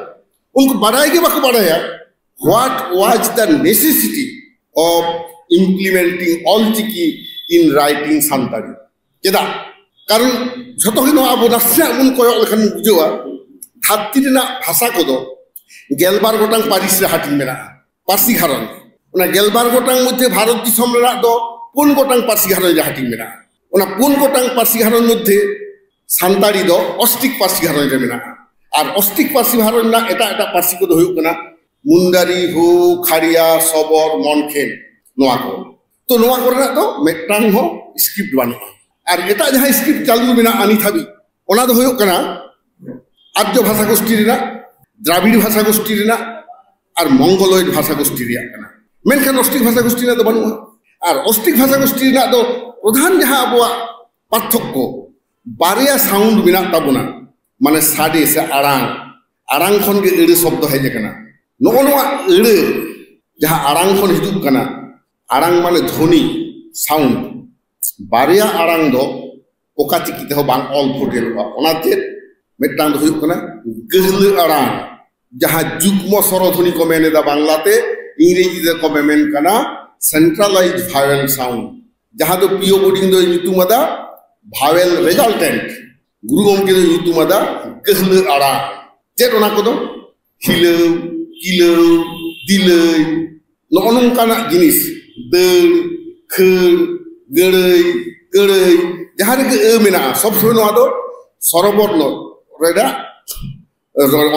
ᱩᱱᱠᱩ ᱵᱟᱲᱟᱭ ᱜᱮ ᱵᱟᱠᱚ ᱵᱟᱲᱟᱭᱟ, what was the necessity of implementing Ol Chiki in writing Santali? ᱪᱮᱫᱟᱜ? ᱠᱟᱨᱚᱱ ᱡᱷᱚᱛᱚ ᱜᱮ ᱱᱚᱣᱟ ᱟᱵᱚ ᱱᱟᱥᱮᱱᱟᱜ ᱵᱚᱱ ᱠᱚᱭᱚᱜ ᱞᱮᱠᱷᱟᱱ ᱵᱚᱱ ᱵᱩᱡᱷᱟᱹᱣᱟ, ᱫᱷᱟᱹᱨᱛᱤ ᱨᱮᱱᱟᱜ ᱵᱷᱟᱥᱟ ᱠᱚᱫᱚ ᱜᱮᱞᱵᱟᱨ ᱜᱚᱴᱟᱝ ᱯᱟᱹᱨᱤᱥ ᱨᱮ ᱦᱟᱹᱴᱤᱧ ᱢᱮᱱᱟᱜᱼᱟ, ᱯᱟᱹᱨᱥᱤ ᱜᱷᱟᱨᱚᱸᱡᱽ᱾ ᱚᱱᱟ ᱜᱮᱞᱵᱟᱨ ᱜᱚᱴᱟᱝ ᱢᱚᱫᱽᱫᱷᱮ ᱵᱷᱟᱨᱚᱛ ᱫᱤᱥᱚᱢ ᱨᱮᱱᱟᱜ ᱫᱚ ᱯᱩᱱ ᱜᱚᱴᱟᱝ ᱯᱟᱹᱨᱥᱤ ᱜᱷᱟᱨᱚᱸᱡᱽ ᱨᱮ ᱦᱟᱹᱴᱤᱧ ᱢᱮᱱᱟᱜᱼᱟ᱾ ᱚᱱᱟ ᱯᱩᱱ ᱜᱚᱴᱟᱝ ᱯᱟᱹᱨᱥᱤ ᱜᱷᱟᱨᱚᱸᱡᱽ ᱢᱚᱫᱽᱫᱷᱮ ᱥᱟᱱᱛᱟᱲᱤ ᱫᱚ ᱚᱥᱴᱤᱠ ᱯᱟᱹᱨᱥᱤ ᱜᱷᱟᱨᱚᱸᱡᱽ ᱨᱮ ᱢᱮᱱᱟᱜᱼᱟ᱾ ᱟᱨ ᱚᱥᱴᱤᱠ ᱯᱟᱹᱨᱥᱤ ᱜᱷᱟᱨᱚᱸᱡᱽ ᱨᱮᱱᱟᱜ ᱮᱴᱟᱜ ᱮᱴᱟᱜ ᱯᱟᱹᱨᱥᱤ ᱠᱚᱫᱚ ᱦᱩᱭᱩᱜ ᱠᱟᱱᱟ ᱢᱩᱱᱰᱟᱨᱤ, ᱦᱳ, ᱠᱷᱟᱲᱤᱭᱟ, ᱥᱚᱵᱚᱨ, ᱢᱚᱱᱠᱷᱮᱢ, ᱱᱚᱣᱟ ᱠᱚ᱾ ᱛᱚ, ᱱᱚᱣᱟ ᱠᱚᱨᱮᱱᱟᱜ ᱫᱚ ᱢᱤᱫᱴᱟᱝ ᱦᱚᱸ ᱥᱠᱨᱤᱯᱴ ᱵᱟᱹᱱᱩᱜᱼᱟ᱾ ᱟᱨ ᱮᱴᱟᱜ ᱡᱟᱦᱟᱸ ᱥᱠᱨᱤᱯᱴ ᱪᱟᱹᱞᱩ ᱢᱮᱱᱟᱜᱼᱟ ᱱᱤᱛ ᱦᱟᱹᱵᱤᱡ, ᱚᱱᱟ ᱫᱚ ᱦᱩᱭᱩᱜ ᱠᱟᱱᱟ ᱟᱨᱡᱚ ᱵᱷᱟᱥᱟ ᱜᱳᱥᱴᱤ ᱨᱮᱱᱟᱜ, ᱫᱨᱟᱵᱤᱲ ᱵᱷᱟᱥᱟ ᱜᱳᱥᱴᱤ ᱨᱮᱱᱟᱜ, ᱟᱨ ᱢᱚᱝᱜᱚᱞᱚᱭᱤᱰ ᱵᱷᱟᱥᱟ ᱜᱳᱥᱴᱤ ᱨᱮᱭᱟᱜ ᱠᱟᱱᱟ᱾ ᱢᱮᱱᱠᱷᱟᱱ ᱚᱥᱴᱤᱠ ᱵᱷᱟᱥᱟ ᱜᱳᱥᱴᱤ ᱨᱮᱱᱟᱜ ᱫᱚ ᱵᱟᱹᱱᱩᱜᱼᱟ᱾ ᱟᱨ ᱚᱥᱴᱤᱠ ᱵᱷᱟᱥᱟ ᱜᱳᱥᱴᱤ ᱨᱮᱱᱟᱜ ᱫᱚ ᱯᱨᱚᱫᱷᱟᱱ ᱡᱟᱦᱟᱸ ᱟᱵᱚᱣᱟᱜ ᱯᱟᱨᱛᱷᱚᱠᱠᱚ, ᱵᱟᱨᱭᱟ ᱥᱟᱣᱩᱱᱰ ᱢᱮᱱᱟᱜ ᱛᱟᱵᱚᱱᱟ, ᱢᱟᱱᱮ ᱥᱟᱰᱮ ᱥᱮ ᱟᱲᱟᱝ, ᱟᱲᱟᱝ ᱠᱷᱚᱱ ᱜᱮ ᱟᱹᱲᱟᱹ ᱥᱚᱵᱫᱚ ᱦᱮᱡ ᱟᱠᱟᱱᱟ᱾ ᱱᱚᱜᱼᱚ ᱱᱚᱣᱟ ᱟᱹᱲᱟᱹ ᱡᱟᱦᱟᱸ ᱟᱲᱟᱝ ᱠᱷᱚᱱ ᱦᱤᱡᱩᱜ ᱠᱟᱱᱟ, ᱟᱲᱟᱝ ᱢᱟᱱᱮ ᱫᱷᱚᱱᱤ, ᱥᱟᱣᱩᱱᱰ, ᱵᱟᱨᱭᱟ ᱟᱲᱟᱝ ᱫᱚ ᱚᱠᱟ ᱪᱤᱠᱤ ᱛᱮᱦᱚᱸ ᱵᱟᱝ ᱚᱞ ᱯᱷᱚᱴᱮᱞᱚᱜᱼᱟ᱾ ᱚᱱᱟᱛᱮ ᱢᱤᱫᱴᱟᱝ ᱫᱚ ᱦᱩᱭᱩᱜ ᱠᱟᱱᱟ ᱜᱟᱹᱦᱞᱟᱹ ᱟᱲᱟᱝ, ᱡᱟᱦᱟᱸ ᱡᱩᱜᱽᱢᱚ ᱥᱚᱨᱚ ᱫᱷᱚᱱᱤ ᱠᱚ ᱢᱮᱱ ᱮᱫᱟ ᱵᱟᱝᱞᱟᱛᱮ, ᱤᱝᱨᱮᱡᱤ ᱛᱮᱠᱚ ᱢᱮᱢᱮᱱ ᱠᱟᱱᱟ centralized vowel sound, ᱡᱟᱦᱟᱸ ᱫᱚ ᱯᱤ ᱳ ᱵᱳᱰᱤᱝ ᱫᱚᱭ ᱧᱩᱛᱩᱢ ᱟᱫᱟ vowel resultant, ᱜᱩᱨᱩ ᱜᱚᱢᱠᱮ ᱫᱚᱭ ᱧᱩᱛᱩᱢ ᱟᱫᱟ ᱜᱟᱹᱦᱞᱟᱹ ᱟᱲᱟᱝ᱾ ᱪᱮᱫ ᱚᱱᱟ ᱠᱚᱫᱚ? ᱦᱤᱞᱟᱹᱣ, ᱠᱤᱞᱟᱹᱣ, ᱫᱤᱞᱟᱹᱭ, ᱱᱚᱜᱼᱚ ᱱᱚᱝᱠᱟᱱᱟᱜ ᱡᱤᱱᱤᱥ, ᱫᱟᱹᱲ, ᱠᱷᱟᱹᱲ, ᱜᱟᱹᱲᱟᱹᱭ, ᱠᱟᱹᱲᱟᱹᱭ, ᱡᱟᱦᱟᱸ ᱨᱮᱜᱮ ᱟᱹ ᱢᱮᱱᱟᱜᱼᱟ, ᱥᱚᱵ ᱥᱚᱢᱚᱭ ᱱᱚᱣᱟ ᱫᱚ ᱥᱚᱨᱚᱵᱚᱨᱱᱚ ᱨᱮᱱᱟᱜ,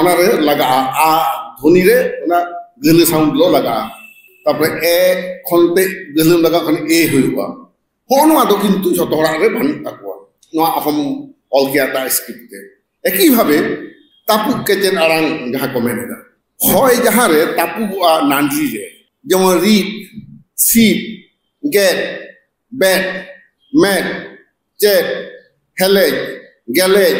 ᱚᱱᱟ ᱨᱮ ᱞᱟᱜᱟᱜᱼᱟ, ᱟ ᱫᱷᱚᱱᱤ ᱨᱮ ᱚᱱᱟ ᱜᱟᱹᱦᱞᱟᱹ ᱥᱟᱣᱩᱱᱰ ᱫᱚ ᱞᱟᱜᱟᱜᱼᱟ᱾ ᱛᱟᱨᱯᱚᱨᱮ ᱮ ᱠᱷᱚᱱ ᱛᱮ ᱜᱟᱹᱦᱞᱟᱹᱢ ᱞᱟᱜᱟᱣ ᱠᱷᱟᱱ ᱮ ᱦᱩᱭᱩᱜᱼᱟ᱾ ᱦᱚᱸᱜᱼᱚ ᱱᱚᱣᱟ ᱫᱚ ᱠᱤᱱᱛᱩ ᱡᱷᱚᱛᱚ ᱦᱚᱲᱟᱜ ᱨᱮ ᱵᱟᱹᱱᱩᱜ ᱛᱟᱠᱚᱣᱟ, ᱱᱚᱣᱟ ᱚᱦᱚᱢ ᱚᱞ ᱠᱮᱭᱟ ᱮᱴᱟᱜ ᱥᱠᱨᱤᱯᱴ ᱛᱮ᱾ ᱮᱠᱤ ᱵᱷᱟᱵᱮ ᱛᱟᱹᱯᱩᱜ ᱠᱮᱪᱮᱫ ᱟᱲᱟᱝ ᱡᱟᱦᱟᱸ ᱠᱚ ᱢᱮᱱ ᱮᱫᱟ, ᱦᱚᱭ ᱡᱟᱦᱟᱸ ᱨᱮ ᱛᱟᱹᱯᱩᱜᱚᱜᱼᱟ ᱱᱟᱹᱰᱨᱤ ᱨᱮ, ᱡᱮᱢᱚᱱ ᱨᱤᱫ, ᱥᱤᱫ, ᱜᱮᱫ, ᱵᱮᱫ, ᱢᱮᱫ, ᱪᱮᱫ, ᱦᱮᱞᱮᱡ, ᱜᱮᱞᱮᱡ,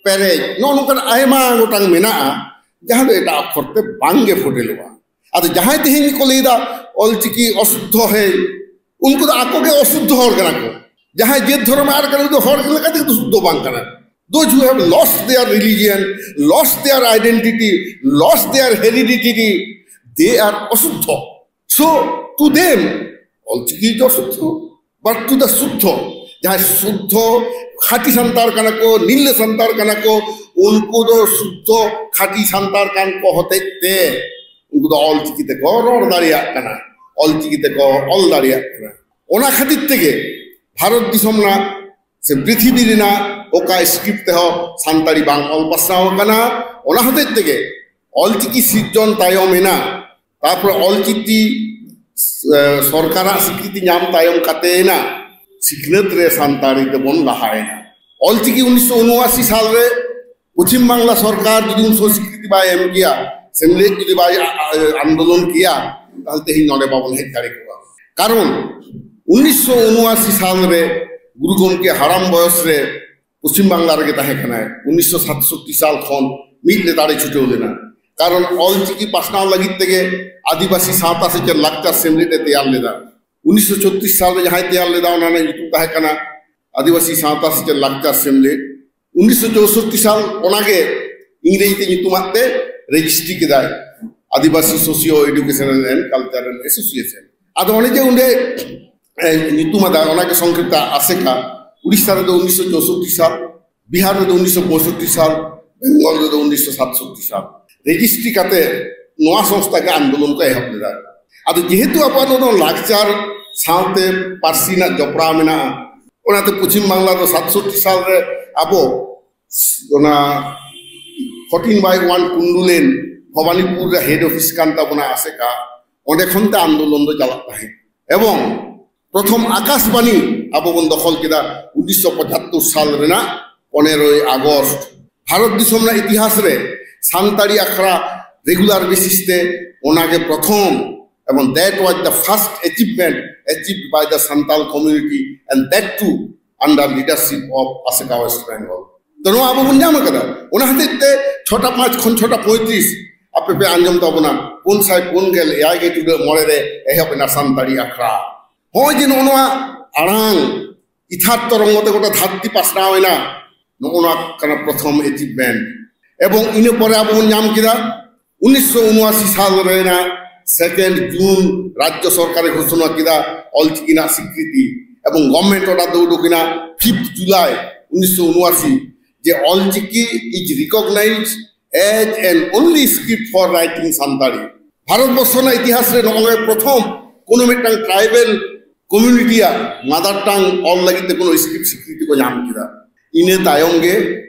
ᱯᱮᱨᱮᱡ, ᱱᱚᱜᱼᱚ ᱱᱚᱝᱠᱟᱱ ᱟᱭᱢᱟ ᱜᱚᱴᱟᱝ ᱢᱮᱱᱟᱜᱼᱟ, ᱡᱟᱦᱟᱸ ᱫᱚ ᱮᱴᱟᱜ ᱚᱠᱠᱷᱚᱨ ᱛᱮ ᱵᱟᱝᱜᱮ ᱯᱷᱚᱴᱮᱞᱚᱜᱼᱟ᱾ ᱟᱫᱚ ᱡᱟᱦᱟᱸᱭ ᱛᱮᱦᱮᱧ ᱠᱚ ᱞᱟᱹᱭᱫᱟ ᱚᱞᱪᱤᱠᱤ ᱚᱥᱩᱫᱽᱫᱷᱚ ᱦᱮ, ᱩᱱᱠᱩ ᱫᱚ ᱟᱠᱚ ᱜᱮ ᱚᱥᱩᱫᱽᱫᱷᱚ ᱦᱚᱲ ᱠᱟᱱᱟ ᱠᱚ᱾ ᱡᱟᱦᱟᱸᱭ ᱡᱟᱹᱛ ᱫᱷᱚᱨᱚᱢ ᱟᱫ ᱠᱟᱱᱟ, ᱩᱱᱤ ᱫᱚ ᱦᱚᱲ ᱞᱮᱠᱟ ᱛᱮᱜᱮ ᱫᱚ ᱥᱩᱫᱽᱫᱷᱚ ᱵᱟᱝ ᱠᱟᱱᱟ᱾ Those who have lost their religion, lost their identity, lost their heredity, they are ᱚᱥᱩᱫᱽᱫᱷᱚ. So, to them, Ol Chiki ᱫᱚ ᱥᱩᱫᱽᱫᱷᱚ, but to the ᱥᱩᱫᱽᱫᱷᱚ, ᱡᱟᱦᱟᱸᱭ ᱥᱩᱫᱽᱫᱷᱚ ᱠᱷᱟᱹᱴᱤ ᱥᱟᱱᱛᱟᱲ ᱠᱟᱱᱟ ᱠᱚ, ᱱᱤᱨᱞᱟᱹ ᱥᱟᱱᱛᱟᱲ ᱠᱟᱱᱟ ᱠᱚ, ᱩᱱᱠᱩ ᱫᱚ ᱥᱩᱫᱽᱫᱷᱚ ᱠᱷᱟᱹᱴᱤ ᱥᱟᱱᱛᱟᱲ ᱠᱟᱱ ᱠᱚ ᱦᱚᱛᱮᱡ ᱛᱮ ᱩᱱᱠᱩ ᱫᱚ ᱚᱞᱪᱤᱠᱤ ᱛᱮᱠᱚ ᱨᱚᱲ ᱫᱟᱲᱮᱭᱟᱜ ᱠᱟᱱᱟ, ᱚᱞᱪᱤᱠᱤ ᱛᱮᱠᱚ ᱚᱞ ᱫᱟᱲᱮᱭᱟᱜ ᱠᱟᱱᱟ᱾ ᱚᱱᱟ ᱠᱷᱟᱹᱛᱤᱨ ᱛᱮᱜᱮ ᱵᱷᱟᱨᱚᱛ ᱫᱤᱥᱚᱢ ᱨᱮᱱᱟᱜ ᱥᱮ ᱯᱨᱤᱛᱷᱤᱵᱤ ᱨᱮᱱᱟᱜ ᱚᱠᱟ script ᱛᱮᱦᱚᱸ ᱥᱟᱱᱛᱟᱲᱤ ᱵᱟᱝ ᱚᱞ ᱯᱟᱥᱱᱟᱣ ᱟᱠᱟᱱᱟ᱾ ᱚᱱᱟ ᱦᱚᱛᱮᱡ ᱛᱮᱜᱮ ᱚᱞᱪᱤᱠᱤ ᱥᱤᱨᱡᱚᱱ ᱛᱟᱭᱚᱢ ᱮᱱᱟ, ᱛᱟᱨᱯᱚᱨ ᱚᱞᱪᱤᱠᱤ, ᱮ, ᱥᱚᱨᱠᱟᱨᱟᱜ ᱥᱤᱠᱨᱤᱛᱤ ᱧᱟᱢ ᱛᱟᱭᱚᱢ ᱠᱟᱛᱮ ᱮᱱᱟ ᱥᱤᱠᱷᱱᱟᱹᱛ ᱨᱮ ᱥᱟᱱᱛᱟᱲᱤ ᱛᱮᱵᱚᱱ ᱞᱟᱦᱟᱭᱮᱱᱟ᱾ ᱚᱞᱪᱤᱠᱤ ᱩᱱᱤᱥᱥᱚ ᱩᱱᱚᱟᱥᱤ ᱥᱟᱞ ᱨᱮ ᱯᱚᱪᱷᱤᱢ ᱵᱟᱝᱞᱟ ᱥᱚᱨᱠᱟᱨ ᱡᱩᱫᱤ ᱩᱱ ᱥᱚᱢᱚᱭ ᱥᱤᱠᱨᱤᱛᱤ ᱵᱟᱭ ᱮᱢ ᱠᱮᱭᱟ, ᱥᱮᱢᱞᱮᱫ ᱡᱩᱫᱤ ᱵᱟᱭ ᱟ-, ᱟ-, ᱟᱱᱫᱳᱞᱚᱱ ᱠᱮᱭᱟ, ᱛᱟᱦᱞᱮ ᱛᱮᱦᱮᱧ ᱱᱚᱰᱮ ᱵᱟᱵᱚᱱ ᱦᱮᱡ ᱫᱟᱲᱮ ᱠᱚᱜᱼᱟ᱾ ᱠᱟᱨᱚᱱ ᱩᱱᱤᱥᱥᱚ ᱩᱱᱚᱟᱥᱤ ᱥᱟᱞ ᱨᱮ ᱜᱩᱨᱩ ᱜᱚᱢᱠᱮ ᱦᱟᱲᱟᱢ ᱵᱚᱭᱚᱥ ᱨᱮ ᱯᱚᱪᱷᱤᱢ ᱵᱟᱝᱞᱟ ᱨᱮᱜᱮ ᱛᱟᱦᱮᱸ ᱠᱟᱱᱟᱭ᱾ ᱩᱱᱤᱥᱥᱚ ᱥᱟᱛᱥᱚᱴᱴᱤ ᱥᱟᱞ ᱠᱷᱚᱱ ᱢᱤᱫ ᱞᱮᱛᱟᱲᱮ ᱪᱷᱩᱴᱟᱹᱣ ᱞᱮᱱᱟ᱾ ᱠᱟᱨᱚᱱ ᱚᱞᱪᱤᱠᱤ ᱯᱟᱥᱱᱟᱣ ᱞᱟᱹᱜᱤᱫ ᱛᱮᱜᱮ ᱟᱹᱫᱤᱵᱟᱹᱥᱤ ᱥᱟᱶᱛᱟ ᱥᱮᱪᱮᱫ ᱞᱟᱠᱪᱟᱨ ᱥᱮᱢᱞᱮᱫ ᱮ ᱛᱮᱭᱟᱨ ᱞᱮᱫᱟ᱾ ᱩᱱᱤᱥᱥᱚ ᱪᱷᱚᱛᱨᱤᱥ ᱥᱟᱞ ᱨᱮ ᱡᱟᱦᱟᱸᱭ ᱛᱮᱭᱟᱨ ᱞᱮᱫᱟ, ᱚᱱᱟ ᱨᱮᱱᱟᱜ ᱧᱩᱛᱩᱢ ᱛᱟᱦᱮᱸ ᱠᱟᱱᱟ ᱟᱹᱫᱤᱵᱟᱹᱥᱤ ᱥᱟᱶᱛᱟ ᱥᱮᱪᱮᱫ ᱞᱟᱠᱪᱟᱨ ᱥᱮᱢᱞᱮᱫ᱾ ᱩᱱᱤᱥᱥᱚ ᱪᱳᱥᱚᱴᱴᱤ ᱥᱟᱞ ᱚᱱᱟᱜᱮ ᱤᱝᱨᱮᱡᱤ ᱛᱮ ᱧᱩᱛᱩᱢᱟᱜ ᱛᱮ ᱨᱮᱡᱤᱥᱴᱨᱤ ᱠᱮᱫᱟᱭ, Adivasi socio educational and cultural association. ᱟᱫᱚ ᱚᱱᱮ ᱡᱮ ᱚᱸᱰᱮ, ᱮ, ᱧᱩᱛᱩᱢ ᱟᱫᱟ, ᱚᱱᱟᱜᱮ ᱥᱚᱝᱠᱷᱮᱯᱛᱟ ᱟᱥᱮᱠᱟ᱾ ᱩᱲᱤᱥᱥᱟ ᱨᱮᱫᱚ ᱩᱱᱤᱥᱥᱚ ᱪᱳᱥᱚᱴᱴᱤ ᱥᱟᱞ, ᱵᱤᱦᱟᱨ ᱨᱮᱫᱚ ᱩᱱᱤᱥᱥᱚ ᱯᱚᱸᱭᱥᱚᱴᱴᱤ ᱥᱟᱞ, ᱵᱮᱝᱜᱚᱞ ᱨᱮᱫᱚ ᱩᱱᱤᱥᱥᱚ ᱥᱟᱛᱥᱚᱴᱴᱤ ᱥᱟᱞ᱾ ᱨᱮᱡᱤᱥᱴᱨᱤ ᱠᱟᱛᱮ ᱱᱚᱣᱟ ᱥᱚᱝᱥᱛᱷᱟ ᱜᱮ ᱟᱱᱫᱳᱞᱚᱱ ᱠᱚ ᱮᱦᱚᱵ ᱞᱮᱫᱟ᱾ ᱟᱫᱚ ᱡᱮᱦᱮᱛᱩ ᱟᱵᱚᱣᱟᱜ ᱱᱚᱣᱟ ᱫᱚ ᱞᱟᱠᱪᱟᱨ ᱥᱟᱶᱛᱮ ᱯᱟᱹᱨᱥᱤ ᱨᱮᱱᱟᱜ ᱡᱚᱯᱲᱟᱣ ᱢᱮᱱᱟᱜᱼᱟ, ᱚᱱᱟᱛᱮ ᱯᱚᱪᱷᱤᱢ ᱵᱟᱝᱞᱟ ᱫᱚ ᱥᱟᱛᱥᱚᱴᱴᱤ ᱥᱟᱞ ᱨᱮ ᱟᱵᱚ ᱚᱱᱟ fourteen by one ᱠᱩᱱᱰᱩᱞᱮᱱ, ᱵᱷᱚᱵᱟᱱᱤᱯᱩᱨ ᱨᱮ ᱦᱮᱰ ᱚᱯᱷᱤᱥ ᱠᱟᱱ ᱛᱟᱵᱚᱱᱟ ᱟᱥᱮᱠᱟ, ᱚᱸᱰᱮ ᱠᱷᱚᱱ ᱛᱮ ᱟᱱᱫᱳᱞᱚᱱ ᱫᱚ ᱪᱟᱞᱟᱜ ᱛᱟᱦᱮᱸᱫ᱾ ᱮᱵᱚᱝ ᱯᱨᱚᱛᱷᱚᱢ ᱟᱠᱟᱥᱵᱟᱱᱤ ᱟᱵᱚ ᱵᱚᱱ ᱫᱚᱠᱷᱚᱞ ᱠᱮᱫᱟ ᱩᱱᱤᱥᱥᱚ ᱯᱚᱸᱪᱟᱛᱛᱳᱨ ᱥᱟᱞ ᱨᱮᱱᱟᱜ ᱯᱚᱱᱮᱨᱚᱭ ᱟᱜᱚᱥᱴ᱾ ᱵᱷᱟᱨᱚᱛ ᱫᱤᱥᱚᱢ ᱨᱮᱱᱟᱜ ᱤᱛᱤᱦᱟᱥ ᱨᱮ ᱥᱟᱱᱛᱟᱲᱤ ᱟᱠᱷᱲᱟ ᱨᱮᱜᱩᱞᱟᱨ ᱵᱮᱥᱤᱥ ᱛᱮ, ᱚᱱᱟᱜᱮ ᱯᱨᱚᱛᱷᱚᱢ, ᱮᱵᱚᱝ that was the first achievement achieved by the Santal community and that too under leadership of ᱟᱥᱮᱠᱟ West Bengal. ᱛᱚ, ᱱᱚᱣᱟ ᱟᱵᱚ ᱵᱚᱱ ᱧᱟᱢ ᱟᱠᱟᱫᱟ᱾ ᱚᱱᱟ ᱦᱚᱛᱮᱡ ᱛᱮ ᱪᱷᱚᱴᱟ ᱯᱟᱸᱪ ᱠᱷᱚᱱ ᱪᱷᱚᱴᱟ ᱯᱚᱸᱭᱛᱨᱤᱥ ᱟᱯᱮ ᱯᱮ ᱟᱸᱡᱚᱢ ᱛᱟᱵᱚᱱᱟ, ᱯᱩᱱ ᱥᱟᱭ ᱯᱩᱱ ᱜᱮᱞ ᱮᱭᱟᱭ ᱜᱮ ᱴᱩᱰᱟᱹᱜ ᱢᱚᱬᱮ ᱨᱮ ᱮᱦᱚᱵ ᱮᱱᱟ ᱥᱟᱱᱛᱟᱲᱤ ᱟᱠᱷᱲᱟ᱾ ᱦᱚᱸᱜᱼᱚᱭ ᱡᱮ ᱱᱚᱜᱼᱚ ᱱᱚᱣᱟ ᱟᱲᱟᱝ ᱤᱛᱷᱟᱨ ᱛᱚᱨᱚᱝᱜᱚ ᱛᱮ ᱜᱚᱴᱟ ᱫᱷᱟᱹᱨᱛᱤ ᱯᱟᱥᱱᱟᱣ ᱮᱱᱟ, ᱱᱚᱜᱼᱚ ᱱᱚᱣᱟ ᱠᱟᱱᱟ ᱯᱨᱚᱛᱷᱚᱢ ᱮᱪᱤᱵᱷᱢᱮᱱᱴ᱾ ᱮᱵᱚᱝ ᱤᱱᱟᱹ ᱯᱚᱨᱮ ᱟᱵᱚ ᱵᱚᱱ ᱧᱟᱢ ᱠᱮᱫᱟ ᱩᱱᱤᱥᱥᱚ ᱩᱱᱩᱟᱥᱤ ᱥᱟᱞ ᱨᱮᱱᱟᱜ ᱥᱮᱠᱮᱱᱰ ᱡᱩᱱ ᱨᱟᱡᱽᱡᱚ ᱥᱚᱨᱠᱟᱨᱮ ᱜᱷᱳᱥᱚᱱᱟ ᱠᱮᱫᱟ ᱚᱞᱪᱤᱠᱤ ᱨᱮᱱᱟᱜ ᱥᱤᱠᱨᱤᱛᱤ, ᱮᱵᱚᱝ ᱜᱚᱵᱷᱚᱨᱱᱢᱮᱱᱴ ᱚᱨᱰᱟᱨ ᱫᱚ ᱩᱰᱩᱠ ᱮᱱᱟ ᱯᱷᱤᱯᱛᱷ ᱡᱩᱞᱟᱭ ᱩᱱᱤᱥᱥᱚ ᱩᱱᱩᱟᱥᱤ, ᱡᱮ Ol Chiki is recognized as an only script for writing Santali. Bharat ᱵᱚᱨᱥᱚ ᱨᱮᱱᱟᱜ ᱤᱛᱤᱦᱟᱥ ᱨᱮ ᱱᱚᱜᱼᱚᱭ ᱯᱨᱚᱛᱷᱚᱢ ᱠᱳᱱᱳ ᱢᱤᱫᱴᱟᱝ ᱴᱨᱟᱭᱵᱮᱞ ᱠᱚᱢᱤᱭᱩᱱᱤᱴᱤᱭᱟᱜ ᱢᱟᱫᱟᱨ ᱴᱟᱝ ᱚᱞ ᱞᱟᱹᱜᱤᱫ ᱛᱮ ᱠᱳᱱᱳ ᱥᱠᱨᱤᱯᱴ ᱥᱤᱠᱨᱤᱛᱤ ᱠᱚ ᱧᱟᱢ ᱠᱮᱫᱟ᱾ ᱤᱱᱟᱹ ᱛᱟᱭᱚᱢ ᱜᱮ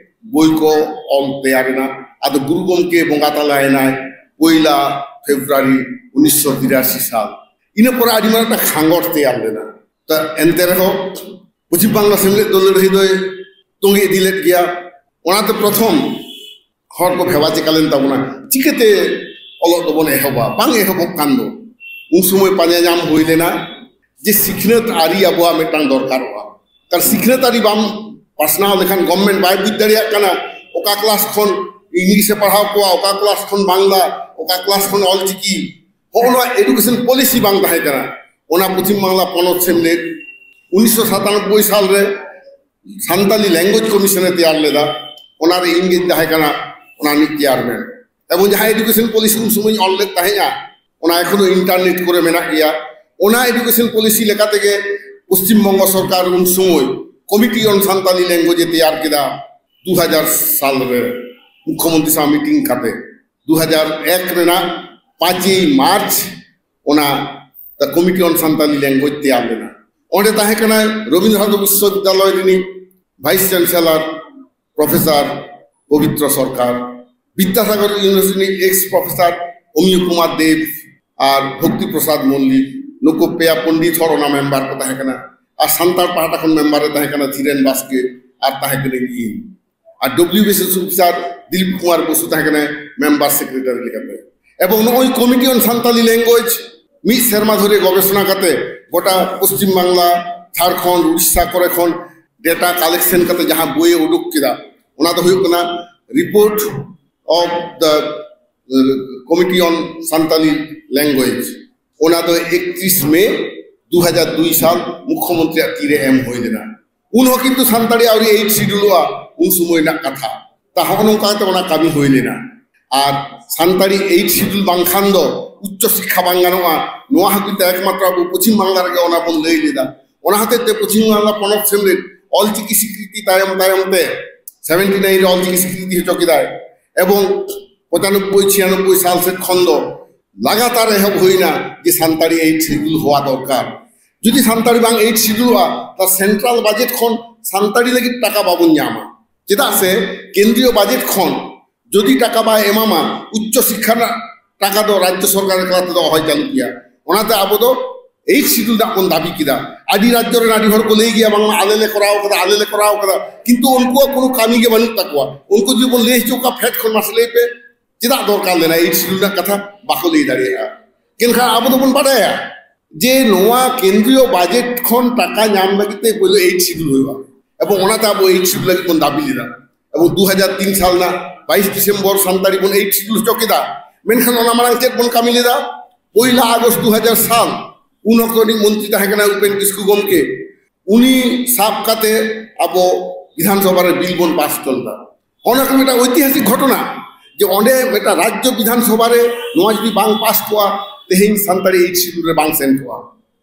ᱵᱳᱭ ᱠᱚ ᱚᱞ ᱛᱮᱭᱟᱨ ᱮᱱᱟ᱾ ᱟᱫᱚ ᱜᱩᱨᱩ ᱜᱚᱢᱠᱮ ᱵᱚᱸᱜᱟ ᱛᱟᱞᱟᱭᱮᱱᱟᱭ ᱯᱚᱭᱞᱟ ᱯᱷᱮᱵᱽᱨᱩᱣᱟᱨᱤ ᱩᱱᱤᱥᱥᱚ ᱵᱤᱨᱟᱥᱤ ᱥᱟᱞ᱾ ᱤᱱᱟᱹ ᱯᱚᱨᱮ ᱟᱹᱰᱤ ᱢᱟᱨᱟᱝ ᱢᱤᱫᱴᱟᱝ ᱠᱷᱟᱸᱜᱚᱴ ᱛᱮᱭᱟᱨ ᱞᱮᱱᱟ᱾ ᱛᱚ, ᱮᱱᱛᱮ ᱨᱮᱦᱚᱸ ᱯᱚᱪᱷᱤᱢ ᱵᱟᱝᱞᱟ ᱥᱮᱢᱞᱮᱫ ᱫᱚ ᱞᱟᱹᱲᱦᱟᱹᱭ ᱫᱚᱭ ᱛᱚᱸᱜᱮ ᱤᱫᱤ ᱞᱮᱫ ᱜᱮᱭᱟ᱾ ᱚᱱᱟᱛᱮ ᱯᱨᱚᱛᱷᱚᱢ ᱦᱚᱲ ᱠᱚ ᱵᱷᱮᱵᱟ ᱪᱮᱠᱟ ᱞᱮᱱ ᱛᱟᱵᱚᱱᱟ, ᱪᱤᱠᱟᱹᱛᱮ ᱚᱞᱚᱜ ᱫᱚᱵᱚᱱ ᱮᱦᱚᱵᱟ? ᱵᱟᱝ ᱮᱦᱚᱵᱚᱜ ᱠᱟᱱ ᱫᱚ᱾ ᱩᱱ ᱥᱚᱢᱚᱭ ᱯᱟᱸᱡᱟ ᱧᱟᱢ ᱦᱩᱭ ᱞᱮᱱᱟ ᱡᱮ ᱥᱤᱠᱷᱱᱟᱹᱛ ᱟᱹᱨᱤ ᱟᱵᱚᱣᱟᱜ ᱢᱤᱫᱴᱟᱝ ᱫᱚᱨᱠᱟᱨᱚᱜᱼᱟ᱾ ᱠᱟᱨᱚᱱ ᱥᱤᱠᱷᱱᱟᱹᱛ ᱟᱹᱨᱤ ᱵᱟᱢ ᱯᱟᱥᱱᱟᱣ ᱞᱮᱠᱷᱟᱱ ᱜᱚᱵᱷᱚᱨᱱᱢᱮᱱᱴ ᱵᱟᱭ ᱵᱩᱡᱽ ᱫᱟᱲᱮᱭᱟᱜ ᱠᱟᱱᱟ ᱚᱠᱟ ᱠᱞᱟᱥ ᱠᱷᱚᱱ ᱤᱝᱞᱤᱥ ᱮ ᱯᱟᱲᱦᱟᱣ ᱠᱚᱣᱟ, ᱚᱠᱟ ᱠᱞᱟᱥ ᱠᱷᱚᱱ ᱵᱟᱝᱞᱟ, ᱚᱠᱟ ᱠᱞᱟᱥ ᱠᱷᱚᱱ ᱚᱞᱪᱤᱠᱤ᱾ ᱦᱚᱸᱜᱼᱚ ᱱᱚᱣᱟ ᱮᱰᱩᱠᱮᱥᱚᱱ ᱯᱚᱞᱤᱥᱤ ᱵᱟᱝ ᱛᱟᱦᱮᱸ ᱠᱟᱱᱟ᱾ ᱚᱱᱟ ᱯᱚᱪᱷᱤᱢ ᱵᱟᱝᱞᱟ ᱯᱚᱱᱚᱛ ᱥᱮᱢᱞᱮᱫ ᱩᱱᱤᱥᱥᱚ ᱥᱟᱛᱟᱱᱚᱵᱵᱳᱭ ᱥᱟᱞ ᱨᱮ ᱥᱟᱱᱛᱟᱞᱤ ᱞᱮᱝᱜᱩᱭᱮᱡᱽ ᱠᱚᱢᱤᱥᱚᱱ ᱮ ᱛᱮᱭᱟᱨ ᱞᱮᱫᱟ᱾ ᱚᱱᱟᱨᱮ ᱤᱧ ᱜᱤᱧ ᱛᱟᱦᱮᱸ ᱠᱟᱱᱟ ᱚᱱᱟ ᱨᱤᱱᱤᱡ ᱪᱮᱭᱟᱨᱢᱮᱱ᱾ ᱮᱵᱚᱝ ᱡᱟᱦᱟᱸ ᱮᱰᱩᱠᱮᱥᱚᱱ ᱯᱚᱞᱤᱥᱤ ᱩᱱ ᱥᱚᱢᱚᱭ ᱤᱧ ᱚᱞ ᱞᱮᱫ ᱛᱟᱦᱮᱸᱫᱼᱟ, ᱚᱱᱟ ᱮᱠᱷᱚᱱᱳ ᱤᱱᱴᱟᱨᱱᱮᱴ ᱠᱚᱨᱮ ᱢᱮᱱᱟᱜ ᱜᱮᱭᱟ᱾ ᱚᱱᱟ ᱮᱰᱩᱠᱮᱥᱚᱱ ᱯᱚᱞᱤᱥᱤ ᱞᱮᱠᱟ ᱛᱮᱜᱮ ᱯᱚᱥᱪᱤᱢ ᱵᱚᱝᱜᱚ ᱥᱚᱨᱠᱟᱨ ᱩᱱ ᱥᱚᱢᱚᱭ ᱠᱚᱢᱤᱴᱤ ᱚᱱ ᱥᱟᱱᱛᱟᱞᱤ ᱞᱮᱝᱜᱩᱭᱮᱡᱽ ᱮ ᱛᱮᱭᱟᱨ ᱠᱮᱫᱟ᱾ ᱫᱩ ᱦᱟᱡᱟᱨ ᱥᱟᱞ ᱨᱮ ᱢᱩᱠᱷᱭᱚᱢᱚᱱᱛᱨᱤ ᱥᱟᱶ ᱢᱤᱴᱤᱝ ᱠᱟᱛᱮ ᱫᱩ ᱦᱟᱡᱟᱨ ᱮᱠ ᱨᱮᱱᱟᱜ ᱯᱟᱸᱪᱮᱭ ᱢᱟᱨᱪ ᱚᱱᱟ ᱫᱟ ᱠᱚᱢᱤᱴᱤ ᱚᱱ ᱥᱟᱱᱛᱟᱞᱤ ᱞᱮᱝᱜᱩᱭᱮᱡᱽ ᱛᱮᱭᱟᱨ ᱞᱮᱱᱟ᱾ ᱚᱸᱰᱮ ᱛᱟᱦᱮᱸ ᱠᱟᱱᱟᱭ ᱨᱚᱵᱤᱱᱫᱨᱚ ᱵᱷᱟᱨᱚᱛᱤ ᱵᱤᱥᱥᱚᱵᱤᱫᱽᱫᱟᱞᱚᱭ ᱨᱤᱱᱤᱡ ᱵᱷᱟᱭᱤᱥ ᱪᱟᱱᱥᱮᱞᱚᱨ ᱯᱨᱚᱯᱷᱮᱥᱚᱨ ᱯᱚᱵᱤᱛᱨᱚ ᱥᱚᱨᱠᱟᱨ, ᱵᱤᱫᱽᱫᱟᱥᱟᱜᱚᱨ ᱤᱭᱩᱱᱤᱵᱷᱟᱨᱥᱤᱴᱤ ᱨᱤᱱᱤᱡ ᱮᱠᱥ ᱯᱨᱚᱯᱷᱮᱥᱚᱨ ᱚᱢᱤᱭᱚ ᱠᱩᱢᱟᱨ ᱫᱮᱵ ᱟᱨ ᱵᱷᱚᱠᱛᱤ ᱯᱨᱚᱥᱟᱫᱽ ᱢᱚᱞᱞᱤᱠ, ᱱᱩᱠᱩ ᱯᱮᱭᱟ ᱯᱚᱱᱰᱤᱛ ᱦᱚᱲ ᱚᱱᱟ ᱢᱮᱢᱵᱟᱨ ᱠᱚ ᱛᱟᱦᱮᱸ ᱠᱟᱱᱟ᱾ ᱟᱨ ᱥᱟᱱᱛᱟᱲ ᱯᱟᱦᱴᱟ ᱠᱷᱚᱱ ᱢᱮᱢᱵᱟᱨ ᱮ ᱛᱟᱦᱮᱸ ᱠᱟᱱᱟ ᱫᱷᱤᱨᱮᱱ ᱵᱟᱥᱠᱮ ᱟᱨ ᱛᱟᱦᱮᱸ ᱠᱟᱹᱱᱟᱹᱧ ᱤᱧ᱾ ᱟᱨ W B C S officer Dilip Kumar Basu ᱛᱟᱦᱮᱸ ᱠᱟᱱᱟᱭ ᱢᱮᱢᱵᱟᱨ ᱥᱮᱠᱨᱮᱴᱟᱨᱤ ᱞᱮᱠᱟᱛᱮ᱾ ᱮᱵᱚᱝ ᱱᱚᱜᱼᱚᱭ ᱠᱚᱢᱤᱴᱤ ᱚᱱ ᱥᱟᱱᱛᱟᱞᱤ ᱞᱮᱝᱜᱩᱭᱮᱡᱽ ᱢᱤᱫ ᱥᱮᱨᱢᱟ ᱫᱷᱚᱨᱮ ᱜᱚᱵᱮᱥᱚᱱᱟ ᱠᱟᱛᱮ ᱜᱚᱴᱟ ᱯᱚᱥᱪᱤᱢ ᱵᱟᱝᱞᱟ, ᱡᱷᱟᱲᱠᱷᱚᱸᱰ, ᱩᱲᱤᱥᱥᱟ ᱠᱚᱨᱮ ᱠᱷᱚᱱ ᱰᱮᱴᱟ ᱠᱟᱞᱮᱠᱥᱚᱱ ᱠᱟᱛᱮ ᱡᱟᱦᱟᱸ ᱵᱳᱭ ᱮ ᱩᱰᱩᱠ ᱠᱮᱫᱟ, ᱚᱱᱟ ᱫᱚ ᱦᱩᱭᱩᱜ ᱠᱟᱱᱟ Report of the Committee on Santali Language. ᱚᱱᱟ ᱫᱚ ᱮᱠᱛᱨᱤᱥ ᱢᱮ ᱫᱩ ᱦᱟᱡᱟᱨ ᱫᱩᱭ ᱥᱟᱞ ᱢᱩᱠᱷᱭᱚᱢᱚᱱᱛᱨᱤᱭᱟᱜ ᱛᱤᱨᱮ ᱮᱢ ᱦᱩᱭ ᱞᱮᱱᱟ᱾ ᱩᱱ ᱦᱚᱸ ᱠᱤᱱᱛᱩ ᱥᱟᱱᱛᱟᱲᱤ ᱟᱹᱣᱨᱤ ᱮᱭᱤᱴ ᱥᱤᱰᱩᱞᱚᱜᱼᱟ, ᱩᱱ ᱥᱚᱢᱚᱭ ᱨᱮᱱᱟᱜ ᱠᱟᱛᱷᱟ᱾ ᱛᱟ ᱦᱚᱸᱜᱼᱚ ᱱᱚᱝᱠᱟ ᱠᱟᱛᱮ ᱚᱱᱟ ᱠᱟᱹᱢᱤ ᱦᱩᱭ ᱞᱮᱱᱟ᱾ ᱟᱨ ᱥᱟᱱᱛᱟᱲᱤ ᱮᱭᱤᱴ ᱥᱤᱰᱩᱞ ᱵᱟᱝᱠᱷᱟᱱ ᱫᱚ ᱩᱪᱪᱚ ᱥᱤᱠᱠᱷᱟ ᱵᱟᱝ ᱜᱟᱱᱚᱜᱼᱟ, ᱱᱚᱣᱟ ᱦᱚᱸ ᱠᱤᱱᱛᱩ ᱮᱠᱢᱟᱛᱨᱚ ᱟᱵᱚ ᱯᱚᱪᱷᱤᱢ ᱵᱟᱝᱞᱟ ᱨᱮᱜᱮ ᱚᱱᱟ ᱵᱚᱱ ᱞᱟᱹᱭ ᱞᱮᱫᱟ᱾ ᱚᱱᱟ ᱦᱚᱛᱮᱡ ᱛᱮ ᱯᱚᱪᱷᱤᱢ ᱵᱟᱝᱞᱟ ᱯᱚᱱᱚᱛ ᱥᱮᱢᱞᱮᱫ ᱚᱞᱪᱤᱠᱤ ᱥᱤᱠᱨᱤᱛᱤ ᱛᱟᱭᱚᱢ ᱛᱟᱭᱚᱢ ᱛᱮ ᱥᱮᱵᱷᱮᱱᱴᱤ ᱱᱟᱭᱤᱱ ᱨᱮ ᱚᱞᱪᱤᱠᱤ ᱥᱤᱠᱨᱤᱛᱤ ᱦᱚᱪᱚ ᱠᱮᱫᱟᱭ, ᱮᱵᱚᱝ ᱯᱚᱸᱪᱟᱱᱚᱵᱵᱳᱭ ᱪᱷᱤᱭᱟᱱᱚᱵᱵᱳᱭ ᱥᱟᱞ ᱥᱮᱫ ᱠᱷᱚᱱ ᱫᱚ ᱞᱟᱜᱟᱛᱟᱨ ᱮᱦᱚᱵ ᱦᱩᱭᱱᱟ ᱡᱮ ᱥᱟᱱᱛᱟᱲᱤ ᱮᱭᱤᱴ ᱥᱤᱰᱩᱞ ᱦᱚᱣᱟ ᱫᱚᱨᱠᱟᱨ᱾ ᱡᱩᱫᱤ ᱥᱟᱱᱛᱟᱲᱤ ᱵᱟᱝ ᱮᱭᱤᱴ ᱥᱤᱰᱩᱞᱚᱜᱼᱟ, ᱛᱟ ᱥᱮᱱᱴᱨᱟᱞ ᱵᱟᱡᱮᱴ ᱠᱷᱚᱱ ᱥᱟᱱᱛᱟᱲᱤ ᱞᱟᱹᱜᱤᱫ ᱴᱟᱠᱟ ᱵᱟᱵᱚᱱ ᱧᱟᱢᱟ᱾ ᱪᱮᱫᱟᱜ ᱥᱮ ᱠᱮᱱᱫᱨᱤᱭᱚ ᱵᱟᱡᱮᱴ ᱠᱷᱚᱱ ᱡᱩᱫᱤ ᱴᱟᱠᱟ ᱵᱟᱭ ᱮᱢᱟᱢᱟ, ᱩᱪᱪᱚ ᱥᱤᱠᱠᱷᱟ ᱨᱮᱱᱟᱜ ᱴᱟᱠᱟ ᱫᱚ ᱨᱟᱡᱽᱡᱚ ᱥᱚᱨᱠᱟᱨ ᱮᱠᱞᱟ ᱛᱮᱫᱚ ᱚᱦᱚᱭ ᱪᱟᱹᱞᱩ ᱠᱮᱭᱟ᱾ ᱚᱱᱟᱛᱮ ᱟᱵᱚ ᱫᱚ ᱮᱭᱤᱴ ᱥᱤᱰᱩᱞ ᱨᱮᱱᱟᱜ ᱵᱚᱱ ᱫᱟᱹᱵᱤ ᱠᱮᱫᱟ᱾ ᱟᱹᱰᱤ ᱨᱟᱡᱽᱡᱚ ᱨᱮᱱ ᱟᱹᱰᱤ ᱦᱚᱲ ᱠᱚ ᱞᱟᱹᱭ ᱜᱮᱭᱟ, ᱵᱟᱝᱢᱟ ᱟᱞᱮ ᱞᱮ ᱠᱚᱨᱟᱣ ᱠᱟᱫᱟ, ᱟᱞᱮ ᱞᱮ ᱠᱚᱨᱟᱣ ᱠᱟᱫᱟ, ᱠᱤᱱᱛᱩ ᱩᱱᱠᱩᱣᱟᱜ ᱠᱳᱱᱳ ᱠᱟᱹᱢᱤ ᱜᱮ ᱵᱟᱹᱱᱩᱜ ᱛᱟᱠᱚᱣᱟ᱾ ᱩᱱᱠᱩ ᱡᱩᱫᱤ ᱵᱚᱱ ᱞᱟᱹᱭ ᱦᱚᱪᱚ ᱠᱚᱣᱟ ᱯᱷᱮᱰ ᱠᱷᱚᱱ, ᱢᱟᱥᱮ ᱞᱟᱹᱭ ᱯᱮ, ᱪᱮᱫᱟᱜ ᱫᱚᱨᱠᱟᱨ ᱞᱮᱱᱟ ᱮᱭᱤᱴ ᱥᱤᱰᱩᱞ ᱨᱮᱱᱟᱜ ᱠᱟᱛᱷᱟ? ᱵᱟᱠᱚ ᱞᱟᱹᱭ ᱫᱟᱲᱮᱭᱟᱜᱼᱟ᱾ ᱢᱮᱱᱠᱷᱟᱱ ᱟᱵᱚ ᱫᱚᱵᱚᱱ ᱵᱟᱰᱟᱭᱟ ᱡᱮ ᱱᱚᱣᱟ ᱠᱮᱱᱫᱨᱤᱭᱚ ᱵᱟᱡᱮᱴ ᱠᱷᱚᱱ ᱴᱟᱠᱟ ᱧᱟᱢ ᱞᱟᱹᱜᱤᱫ ᱛᱮ ᱯᱳᱭᱞᱳ ᱮᱭᱤᱴ ᱥᱤᱰᱩᱞ ᱦᱩᱭᱩᱜᱼᱟ, ᱮᱵᱚᱝ ᱚᱱᱟᱛᱮ ᱟᱵᱚ ᱮᱭᱤᱴ ᱥᱤᱰᱩᱞ ᱞᱟᱹᱜᱤᱫ ᱵᱚᱱ ᱫᱟᱹᱵᱤ ᱞᱮᱫᱟ᱾ ᱮᱵᱚᱝ ᱫᱩ ᱦᱟᱡᱟᱨ ᱛᱤᱱ ᱥᱟᱞ ᱨᱮᱱᱟᱜ ᱵᱟᱭᱤᱥ ᱰᱤᱥᱮᱢᱵᱚᱨ ᱥᱟᱱᱛᱟᱲᱤ ᱵᱚᱱ ᱮᱭᱤᱴ ᱥᱤᱰᱩᱞ ᱦᱚᱪᱚ ᱠᱮᱫᱟ᱾ ᱢᱮᱱᱠᱷᱟᱱ ᱚᱱᱟ ᱢᱟᱲᱟᱝ ᱪᱮᱫ ᱵᱚᱱ ᱠᱟᱹᱢᱤ ᱞᱮᱫᱟ? ᱯᱚᱭᱞᱟ ᱟᱜᱚᱥᱴ ᱫᱩ ᱦᱟᱡᱟᱨ ᱥᱟᱞ, ᱩᱱ ᱚᱠᱛᱚ ᱨᱤᱱᱤᱡ ᱢᱚᱱᱛᱨᱤ ᱛᱟᱦᱮᱸ ᱠᱟᱱᱟ ᱩᱯᱮᱱ ᱠᱤᱥᱠᱩ ᱜᱚᱢᱠᱮ, ᱩᱱᱤ ᱥᱟᱵ ᱠᱟᱛᱮ ᱟᱵᱚ ᱵᱤᱫᱷᱟᱱ ᱥᱚᱵᱷᱟ ᱨᱮ ᱵᱤᱞ ᱵᱚᱱ ᱯᱟᱥ ᱦᱚᱪᱚ ᱞᱮᱫᱟ᱾ ᱚᱱᱟ ᱠᱚ ᱢᱤᱫᱴᱟᱝ ᱳᱭᱛᱤᱦᱟᱥᱤᱠ ᱜᱷᱚᱴᱚᱱᱟ ᱡᱮ ᱚᱸᱰᱮ ᱢᱤᱫᱴᱟᱝ ᱨᱟᱡᱽᱡᱚ ᱵᱤᱫᱷᱟᱱ ᱥᱚᱵᱷᱟ ᱨᱮ ᱱᱚᱣᱟ ᱡᱩᱫᱤ ᱵᱟᱝ ᱯᱟᱥ ᱠᱚᱜᱼᱟ, ᱛᱮᱦᱮᱧ ᱥᱟᱱᱛᱟᱲᱤ ᱮᱭᱤᱴ ᱥᱤᱰᱩᱞ ᱨᱮ ᱵᱟᱝ ᱥᱮᱱ ᱠᱚᱜᱼᱟ᱾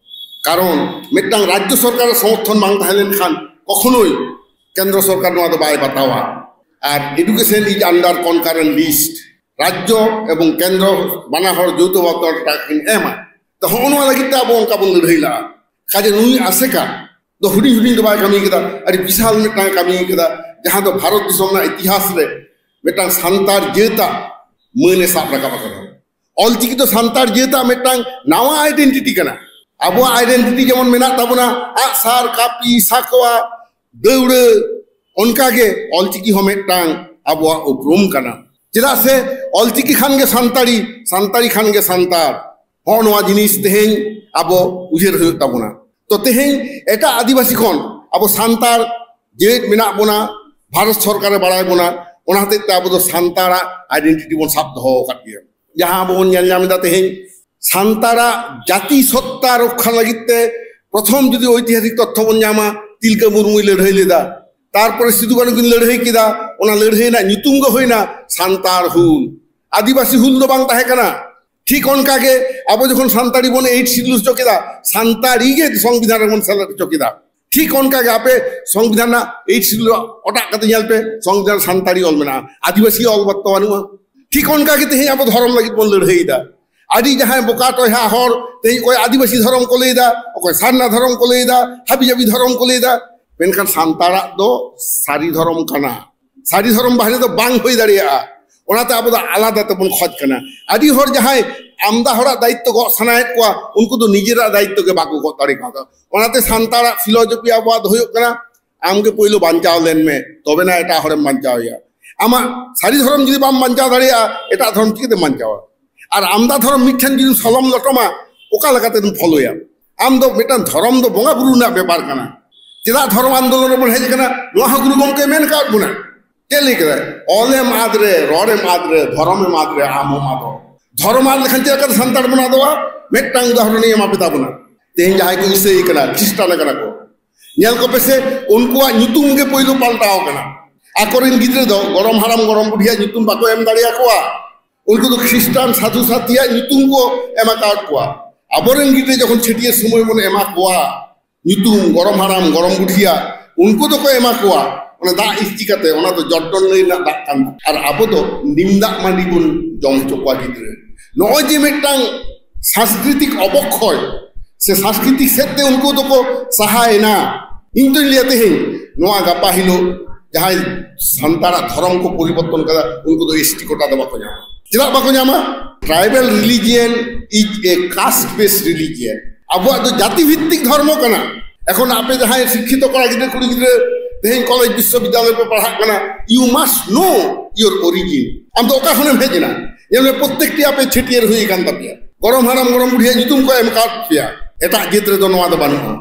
ᱠᱟᱨᱚᱱ ᱢᱤᱫᱴᱟᱝ ᱨᱟᱡᱽᱡᱚ ᱥᱚᱨᱠᱟᱨᱟᱜ ᱥᱚᱢᱚᱨᱛᱷᱚᱱ ᱵᱟᱝ ᱛᱟᱦᱮᱸ ᱞᱮᱱᱠᱷᱟᱱ ᱠᱚᱠᱷᱚᱱᱳᱭ ᱠᱮᱱᱫᱨᱚ ᱥᱚᱨᱠᱟᱨ ᱱᱚᱣᱟ ᱫᱚ ᱵᱟᱭ ᱵᱟᱛᱟᱣᱟ᱾ ᱟᱨ education is under concurrent list, ᱨᱟᱡᱽᱡᱚ ᱮᱵᱚᱝ ᱠᱮᱱᱫᱨᱚ ᱵᱟᱱᱟ ᱦᱚᱲ ᱡᱳᱣᱛᱷᱚ ᱵᱷᱟᱵᱽ ᱛᱮ ᱴᱟᱠᱟ ᱠᱤᱱ ᱮᱢᱟ᱾ ᱛᱚ ᱦᱚᱸᱜᱼᱚ ᱱᱚᱣᱟ ᱞᱟᱹᱜᱤᱫ ᱛᱮ ᱟᱵᱚ ᱚᱱᱠᱟ ᱵᱚᱱ ᱞᱟᱹᱲᱦᱟᱹᱭ ᱞᱟᱜᱼᱟ᱾ ᱠᱟᱡᱮ ᱱᱩᱭ ᱟᱥᱮᱠᱟ ᱫᱚ ᱦᱩᱰᱤᱧ ᱦᱩᱰᱤᱧ ᱫᱚ ᱵᱟᱭ ᱠᱟᱹᱢᱤ ᱠᱟᱫᱟ, ᱟᱹᱰᱤ ᱵᱤᱥᱟᱞ ᱢᱤᱫᱴᱟᱝ ᱠᱟᱹᱢᱤ ᱠᱟᱫᱟ, ᱡᱟᱦᱟᱸ ᱫᱚ ᱵᱷᱟᱨᱚᱛ ᱫᱤᱥᱚᱢ ᱨᱮᱱᱟᱜ ᱤᱛᱤᱦᱟᱥ ᱨᱮ ᱢᱤᱫᱴᱟᱝ ᱥᱟᱱᱛᱟᱲ ᱡᱟᱹᱛᱟᱜ ᱢᱟᱹᱱ ᱮ ᱥᱟᱵ ᱨᱟᱠᱟᱵ ᱟᱠᱟᱫᱟ᱾ ᱚᱞᱪᱤᱠᱤ ᱫᱚ ᱥᱟᱱᱛᱟᱲ ᱡᱟᱹᱛᱟᱜ ᱢᱤᱫᱴᱟᱝ ᱱᱟᱣᱟ identity ᱠᱟᱱᱟ᱾ ᱟᱵᱚᱣᱟᱜ identity ᱡᱮᱢᱚᱱ ᱢᱮᱱᱟᱜ ᱛᱟᱵᱚᱱᱟ ᱟᱜᱼᱥᱟᱨ, ᱠᱟᱹᱯᱤ, ᱥᱟᱠᱣᱟ, ᱫᱟᱹᱣᱲᱟᱹ, ᱚᱱᱠᱟᱜᱮ ᱚᱞᱪᱤᱠᱤ ᱦᱚᱸ ᱢᱤᱫᱴᱟᱝ ᱟᱵᱚᱣᱟᱜ ᱩᱯᱨᱩᱢ ᱠᱟᱱᱟ᱾ ᱪᱮᱫᱟᱜ ᱥᱮ ᱚᱞᱪᱤᱠᱤ ᱠᱷᱟᱱ ᱜᱮ ᱥᱟᱱᱛᱟᱲᱤ, ᱥᱟᱱᱛᱟᱲᱤ ᱠᱷᱟᱱ ᱜᱮ ᱥᱟᱱᱛᱟᱲ᱾ ᱦᱚᱸᱜᱼᱚ ᱱᱚᱣᱟ ᱡᱤᱱᱤᱥ ᱛᱮᱦᱮᱧ ᱟᱵᱚ ᱩᱭᱦᱟᱹᱨ ᱦᱩᱭᱩᱜ ᱛᱟᱵᱚᱱᱟ᱾ ᱛᱚ ᱛᱮᱦᱮᱧ ᱮᱴᱟᱜ ᱟᱹᱫᱤᱵᱟᱹᱥᱤ ᱠᱷᱚᱱ ᱟᱵᱚ ᱥᱟᱱᱛᱟᱲ ᱡᱟᱹᱛ ᱢᱮᱱᱟᱜ ᱵᱚᱱᱟ, ᱵᱷᱟᱨᱚᱛ ᱥᱚᱨᱠᱟᱨᱮ ᱵᱟᱲᱟᱭ ᱵᱚᱱᱟ᱾ ᱚᱱᱟ ᱦᱚᱛᱮᱡ ᱛᱮ ᱟᱵᱚ ᱫᱚ ᱥᱟᱱᱛᱟᱲᱟᱜ ᱟᱭᱰᱮᱱᱴᱤᱴᱤ ᱵᱚᱱ ᱥᱟᱵ ᱫᱚᱦᱚ ᱟᱠᱟᱫ ᱜᱮᱭᱟ᱾ ᱡᱟᱦᱟᱸ ᱟᱵᱚ ᱵᱚᱱ ᱧᱮᱞ ᱧᱟᱢ ᱮᱫᱟ ᱛᱮᱦᱮᱧ, ᱥᱟᱱᱛᱟᱲᱟᱜ ᱡᱟᱹᱛᱤ ᱥᱚᱛᱛᱟ ᱨᱚᱠᱠᱷᱟ ᱞᱟᱹᱜᱤᱫ ᱛᱮ ᱯᱨᱚᱛᱷᱚᱢ ᱡᱩᱫᱤ ᱳᱭᱛᱤᱦᱟᱥᱤᱠ ᱛᱚᱛᱛᱷᱚ ᱵᱚᱱ ᱧᱟᱢᱟ, ᱛᱤᱞᱠᱟᱹ ᱢᱩᱨᱢᱩᱭ ᱞᱟᱹᱲᱦᱟᱹᱭ ᱞᱮᱫᱟ, ᱛᱟᱨᱯᱚᱨᱮ ᱥᱤᱫᱩ ᱠᱟᱹᱱᱦᱩ ᱠᱤᱱ ᱞᱟᱹᱲᱦᱟᱹᱭ ᱠᱮᱫᱟ, ᱚᱱᱟ ᱞᱟᱹᱲᱦᱟᱹᱭ ᱨᱮᱱᱟᱜ ᱧᱩᱛᱩᱢ ᱜᱮ ᱦᱩᱭᱱᱟ ᱥᱟᱱᱛᱟᱲ ᱦᱩᱞ᱾ ᱟᱹᱫᱤᱵᱟᱹᱥᱤ ᱦᱩᱞ ᱫᱚ ᱵᱟᱝ ᱛᱟᱦᱮᱸ ᱠᱟᱱᱟ᱾ ᱴᱷᱤᱠ ᱚᱱᱠᱟ ᱜᱮ ᱟᱵᱚ ᱡᱚᱠᱷᱚᱱ ᱥᱟᱱᱛᱟᱲᱤ ᱵᱚᱱ ᱮᱭᱤᱴ ᱥᱤᱰᱩᱞ ᱦᱚᱪᱚ ᱠᱮᱫᱟ, ᱥᱟᱱᱛᱟᱲᱤ ᱜᱮ ᱥᱚᱝᱵᱤᱫᱷᱟᱱ ᱨᱮᱵᱚᱱ ᱥᱮᱞᱮᱫ ᱦᱚᱪᱚ ᱠᱮᱫᱟ᱾ ᱴᱷᱤᱠ ᱚᱱᱠᱟ ᱜᱮ ᱟᱯᱮ ᱥᱚᱝᱵᱤᱫᱷᱟᱱ ᱨᱮᱱᱟᱜ ᱮᱭᱤᱴ ᱥᱤᱰᱩᱞ ᱚᱴᱟᱜ ᱠᱟᱛᱮ ᱧᱮᱞ ᱯᱮ, ᱥᱚᱝᱵᱤᱫᱷᱟᱱ ᱥᱟᱱᱛᱟᱲᱤ ᱚᱞ ᱢᱮᱱᱟᱜᱼᱟ, ᱟᱹᱫᱤᱵᱟᱹᱥᱤ ᱚᱞ ᱵᱟᱛᱛᱚ ᱵᱟᱹᱱᱩᱜᱼᱟ᱾ ᱴᱷᱤᱠ ᱚᱱᱠᱟ ᱜᱮ ᱛᱮᱦᱮᱧ ᱟᱵᱚ ᱫᱷᱚᱨᱚᱢ ᱞᱟᱹᱜᱤᱫ ᱵᱚᱱ ᱞᱟᱹᱲᱦᱟᱹᱭᱮᱫᱟ᱾ ᱟᱹᱰᱤ ᱡᱟᱦᱟᱸᱭ ᱵᱚᱠᱟ ᱴᱚᱭᱦᱟ ᱦᱚᱲ ᱛᱮᱦᱮᱧ ᱚᱠᱚᱭ ᱟᱹᱫᱤᱵᱟᱹᱥᱤ ᱫᱷᱚᱨᱚᱢ ᱠᱚ ᱞᱟᱹᱭᱫᱟ, ᱚᱠᱚᱭ ᱥᱟᱨᱱᱟ ᱫᱷᱚᱨᱚᱢ ᱠᱚ ᱞᱟᱹᱭᱫᱟ, ᱦᱟᱹᱵᱤ ᱡᱟᱹᱵᱤ ᱫᱷᱚᱨᱚᱢ ᱠᱚ ᱞᱟᱹᱭᱫᱟ, ᱢᱮᱱᱠᱷᱟᱱ ᱥᱟᱱᱛᱟᱲᱟᱜ ᱫᱚ ᱥᱟᱹᱨᱤ ᱫᱷᱚᱨᱚᱢ ᱠᱟᱱᱟ᱾ ᱥᱟᱹᱨᱤ ᱫᱷᱚᱨᱚᱢ ᱵᱟᱦᱨᱮ ᱫᱚ ᱵᱟᱝ ᱦᱩᱭ ᱫᱟᱲᱮᱭᱟᱜᱼᱟ᱾ ᱚᱱᱟᱛᱮ ᱟᱵᱚ ᱫᱚ ᱟᱞᱟᱫᱟ ᱛᱮᱵᱚᱱ ᱠᱷᱚᱡ ᱠᱟᱱᱟ᱾ ᱟᱹᱰᱤ ᱦᱚᱲ ᱡᱟᱦᱟᱸᱭ ᱟᱢᱫᱟ ᱦᱚᱲᱟᱜ ᱫᱟᱭᱤᱛᱛᱚ ᱜᱚᱜ ᱥᱟᱱᱟᱭᱮᱫ ᱠᱚᱣᱟ, ᱩᱱᱠᱩ ᱫᱚ ᱱᱤᱡᱮᱨᱟᱜ ᱫᱟᱭᱤᱛᱛᱚ ᱜᱮ ᱵᱟᱠᱚ ᱜᱚᱜ ᱫᱟᱲᱮ ᱠᱟᱣᱫᱟ᱾ ᱚᱱᱟᱛᱮ ᱥᱟᱱᱛᱟᱲᱟᱜ ᱯᱷᱤᱞᱳᱡᱚᱯᱷᱤ ᱟᱵᱚᱣᱟᱜ ᱫᱚ ᱦᱩᱭᱩᱜ ᱠᱟᱱᱟ, ᱟᱢ ᱜᱮ ᱯᱳᱭᱞᱳ ᱵᱟᱧᱪᱟᱣ ᱞᱮᱱ ᱢᱮ, ᱛᱚᱵᱮᱱᱟ ᱮᱴᱟᱜ ᱦᱚᱲᱮᱢ ᱵᱟᱧᱪᱟᱣᱮᱭᱟ᱾ ᱟᱢᱟᱜ ᱥᱟᱹᱨᱤ ᱫᱷᱚᱨᱚᱢ ᱡᱩᱫᱤ ᱵᱟᱢ ᱵᱟᱧᱪᱟᱣ ᱫᱟᱲᱮᱭᱟᱜᱼᱟ, ᱮᱴᱟᱜ ᱫᱷᱚᱨᱚᱢ ᱪᱤᱠᱟᱹᱛᱮᱢ ᱵᱟᱧᱪᱟᱣᱟ? ᱟᱨ ᱟᱢᱫᱟ ᱫᱷᱚᱨᱚᱢ ᱢᱤᱫ ᱴᱷᱮᱱ ᱡᱩᱫᱤᱢ ᱥᱚᱞᱚᱢ ᱞᱚᱴᱚᱢᱟ, ᱚᱠᱟ ᱞᱮᱠᱟᱛᱮᱢ ᱯᱷᱚᱞᱳᱭᱟ? ᱟᱢ ᱫᱚ ᱢᱤᱫᱴᱟᱝ ᱫᱷᱚᱨᱚᱢ ᱫᱚ ᱵᱚᱸᱜᱟ ᱵᱩᱨᱩ ᱨᱮᱱᱟᱜ ᱵᱮᱯᱟᱨ ᱠᱟᱱᱟ᱾ ᱪᱮᱫᱟᱜ ᱫᱷᱚᱨᱚᱢ ᱟᱱᱫᱳᱞᱚᱱ ᱨᱮᱵᱚᱱ ᱦᱮᱡ ᱟᱠᱟᱱᱟ? ᱱᱚᱣᱟ ᱦᱚᱸ ᱜᱩᱨᱩ ᱜᱚᱢᱠᱮ ᱢᱮᱱ ᱟᱠᱟᱫ ᱵᱚᱱᱟ᱾ ᱪᱮᱫ ᱞᱟᱹᱭ ᱠᱮᱫᱟᱭ? ᱚᱞᱮᱢ ᱟᱫ ᱨᱮ, ᱨᱚᱲᱮᱢ ᱟᱫ ᱨᱮ, ᱫᱷᱚᱨᱚᱢᱮᱢ ᱟᱫ ᱨᱮ᱾ ᱫᱷᱚᱨᱚᱢ ᱟᱫ ᱞᱮᱠᱷᱟᱱ ᱪᱮᱫ ᱞᱮᱠᱟᱛᱮ ᱥᱟᱱᱛᱟᱲ ᱵᱚᱱ ᱟᱫᱚᱜᱼᱟ? ᱢᱤᱫᱴᱟᱝ ᱩᱫᱟᱦᱚᱨᱚᱱᱤᱧ ᱮᱢᱟ ᱯᱮ ᱛᱟᱵᱚᱱᱟ᱾ ᱛᱮᱦᱮᱧ ᱡᱟᱦᱟᱸᱭ ᱠᱚ ᱤᱥᱟᱹᱭ ᱠᱟᱱᱟ, ᱠᱷᱨᱤᱥᱴᱟᱱ ᱠᱟᱱᱟ ᱠᱚ, ᱧᱮᱞ ᱠᱚᱯᱮ ᱥᱮ, ᱩᱱᱠᱩᱣᱟᱜ ᱧᱩᱛᱩᱢ ᱜᱮ ᱯᱳᱭᱞᱳ ᱯᱟᱞᱴᱟᱣ ᱠᱟᱱᱟ᱾ ᱟᱠᱚᱨᱮᱱ ᱜᱤᱫᱽᱨᱟᱹ ᱫᱚ ᱜᱚᱲᱚᱢ ᱦᱟᱲᱟᱢ ᱜᱚᱲᱚᱢ ᱵᱩᱰᱷᱤᱭᱟᱜ ᱧᱩᱛᱩᱢ ᱵᱟᱠᱚ ᱮᱢ ᱫᱟᱲᱮᱭᱟᱠᱚᱣᱟ᱾ ᱩᱱᱠᱩ ᱫᱚ ᱠᱷᱨᱤᱥᱴᱟᱱ ᱥᱟᱫᱷᱩ ᱥᱟᱛᱷᱤᱭᱟᱜ ᱧᱩᱛᱩᱢ ᱠᱚ ᱮᱢ ᱟᱠᱟᱫ ᱠᱚᱣᱟ᱾ ᱟᱵᱚᱨᱮᱱ ᱜᱤᱫᱽᱨᱟᱹ ᱡᱚᱠᱷᱚᱱ ᱪᱷᱟᱹᱴᱭᱟᱹᱨ ᱥᱚᱢᱚᱭ ᱵᱚᱱ ᱮᱢᱟ ᱠᱚᱣᱟ ᱧᱩᱛᱩᱢ, ᱜᱚᱲᱚᱢ ᱦᱟᱲᱟᱢ ᱜᱚᱲᱚᱢ ᱵᱩᱰᱷᱤᱭᱟᱜ, ᱩᱱᱠᱩ ᱫᱚᱠᱚ ᱮᱢᱟ ᱠᱚᱣᱟ᱾ ᱚᱱᱟ ᱫᱟᱜ ᱤᱥ ᱪᱤᱠᱟᱹᱛᱮ? ᱚᱱᱟ ᱫᱚ ᱡᱚᱴᱰᱚᱱ ᱱᱟᱹᱭ ᱨᱮᱱᱟᱜ ᱫᱟᱜ ᱠᱟᱱ᱾ ᱟᱨ ᱟᱵᱚ ᱫᱚ ᱱᱤᱢ ᱫᱟᱜ ᱢᱟᱹᱰᱤ ᱵᱚᱱ ᱡᱚᱢ ᱦᱚᱪᱚ ᱠᱚᱣᱟ ᱜᱤᱫᱽᱨᱟᱹ᱾ ᱱᱚᱜᱼᱚᱭ ᱡᱮ ᱢᱤᱫᱴᱟᱝ ᱥᱟᱝᱥᱠᱨᱤᱛᱤᱠ ᱚᱵᱚᱠᱷᱚᱭ ᱥᱮ ᱥᱟᱝᱥᱠᱨᱤᱛᱤᱠ ᱥᱮᱫ ᱛᱮ ᱩᱱᱠᱩ ᱫᱚᱠᱚ ᱥᱟᱦᱟᱭᱮᱱᱟ᱾ ᱤᱧ ᱫᱚᱧ ᱞᱟᱹᱭᱟ, ᱛᱮᱦᱮᱧ ᱱᱚᱣᱟ ᱜᱟᱯᱟ ᱦᱤᱞᱳᱜ ᱡᱟᱦᱟᱸᱭ ᱥᱟᱱᱛᱟᱲᱟᱜ ᱫᱷᱚᱨᱚᱢ ᱠᱚ ᱯᱚᱨᱤᱵᱚᱨᱛᱚᱱ ᱠᱟᱫᱟ, ᱩᱱᱠᱩ ᱫᱚ ᱮᱥ ᱴᱤ ᱠᱳᱴᱟ ᱫᱚ ᱵᱟᱠᱚ ᱧᱟᱢᱟ᱾ ᱪᱮᱫᱟᱜ ᱵᱟᱠᱚ ᱧᱟᱢᱟ? Tribal religion is a caste based religion. ᱟᱵᱚᱣᱟᱜ ᱫᱚ ᱡᱟᱹᱛᱤ ᱵᱷᱤᱛᱛᱤᱠ ᱫᱷᱚᱨᱢᱚ ᱠᱟᱱᱟ᱾ ᱮᱠᱷᱚᱱ ᱟᱯᱮ ᱡᱟᱦᱟᱸᱭ ᱥᱤᱠᱠᱷᱤᱛᱚ ᱠᱚᱲᱟ ᱜᱤᱫᱽᱨᱟᱹ ᱠᱩᱲᱤ ᱜᱤᱫᱽᱨᱟᱹ ᱛᱮᱦᱮᱧ ᱠᱚᱞᱮᱡᱽ ᱵᱤᱥᱥᱚᱵᱤᱫᱽᱫᱟᱞᱚᱭ ᱯᱮ ᱯᱟᱲᱦᱟᱜ ᱠᱟᱱᱟ, you must know your origin. ᱟᱢ ᱫᱚ ᱚᱠᱟ ᱠᱷᱚᱱᱮᱢ ᱦᱮᱡ ᱮᱱᱟ? ᱧᱮᱞ ᱢᱮ, ᱯᱨᱚᱛᱮᱠᱴᱤ ᱟᱯᱮ ᱪᱷᱟᱹᱴᱭᱟᱹᱨ ᱦᱩᱭ ᱟᱠᱟᱱ ᱛᱟᱯᱮᱭᱟ, ᱜᱚᱲᱚᱢ ᱦᱟᱲᱟᱢ ᱜᱚᱲᱚᱢ ᱵᱩᱰᱷᱤᱭᱟᱜ ᱧᱩᱛᱩᱢ ᱠᱚ ᱮᱢ ᱟᱠᱟᱫ ᱯᱮᱭᱟ᱾ ᱮᱴᱟᱜ ᱡᱟᱹᱛ ᱨᱮᱫᱚ ᱱᱚᱣᱟ ᱫᱚ ᱵᱟᱹᱱᱩᱜᱼᱟ᱾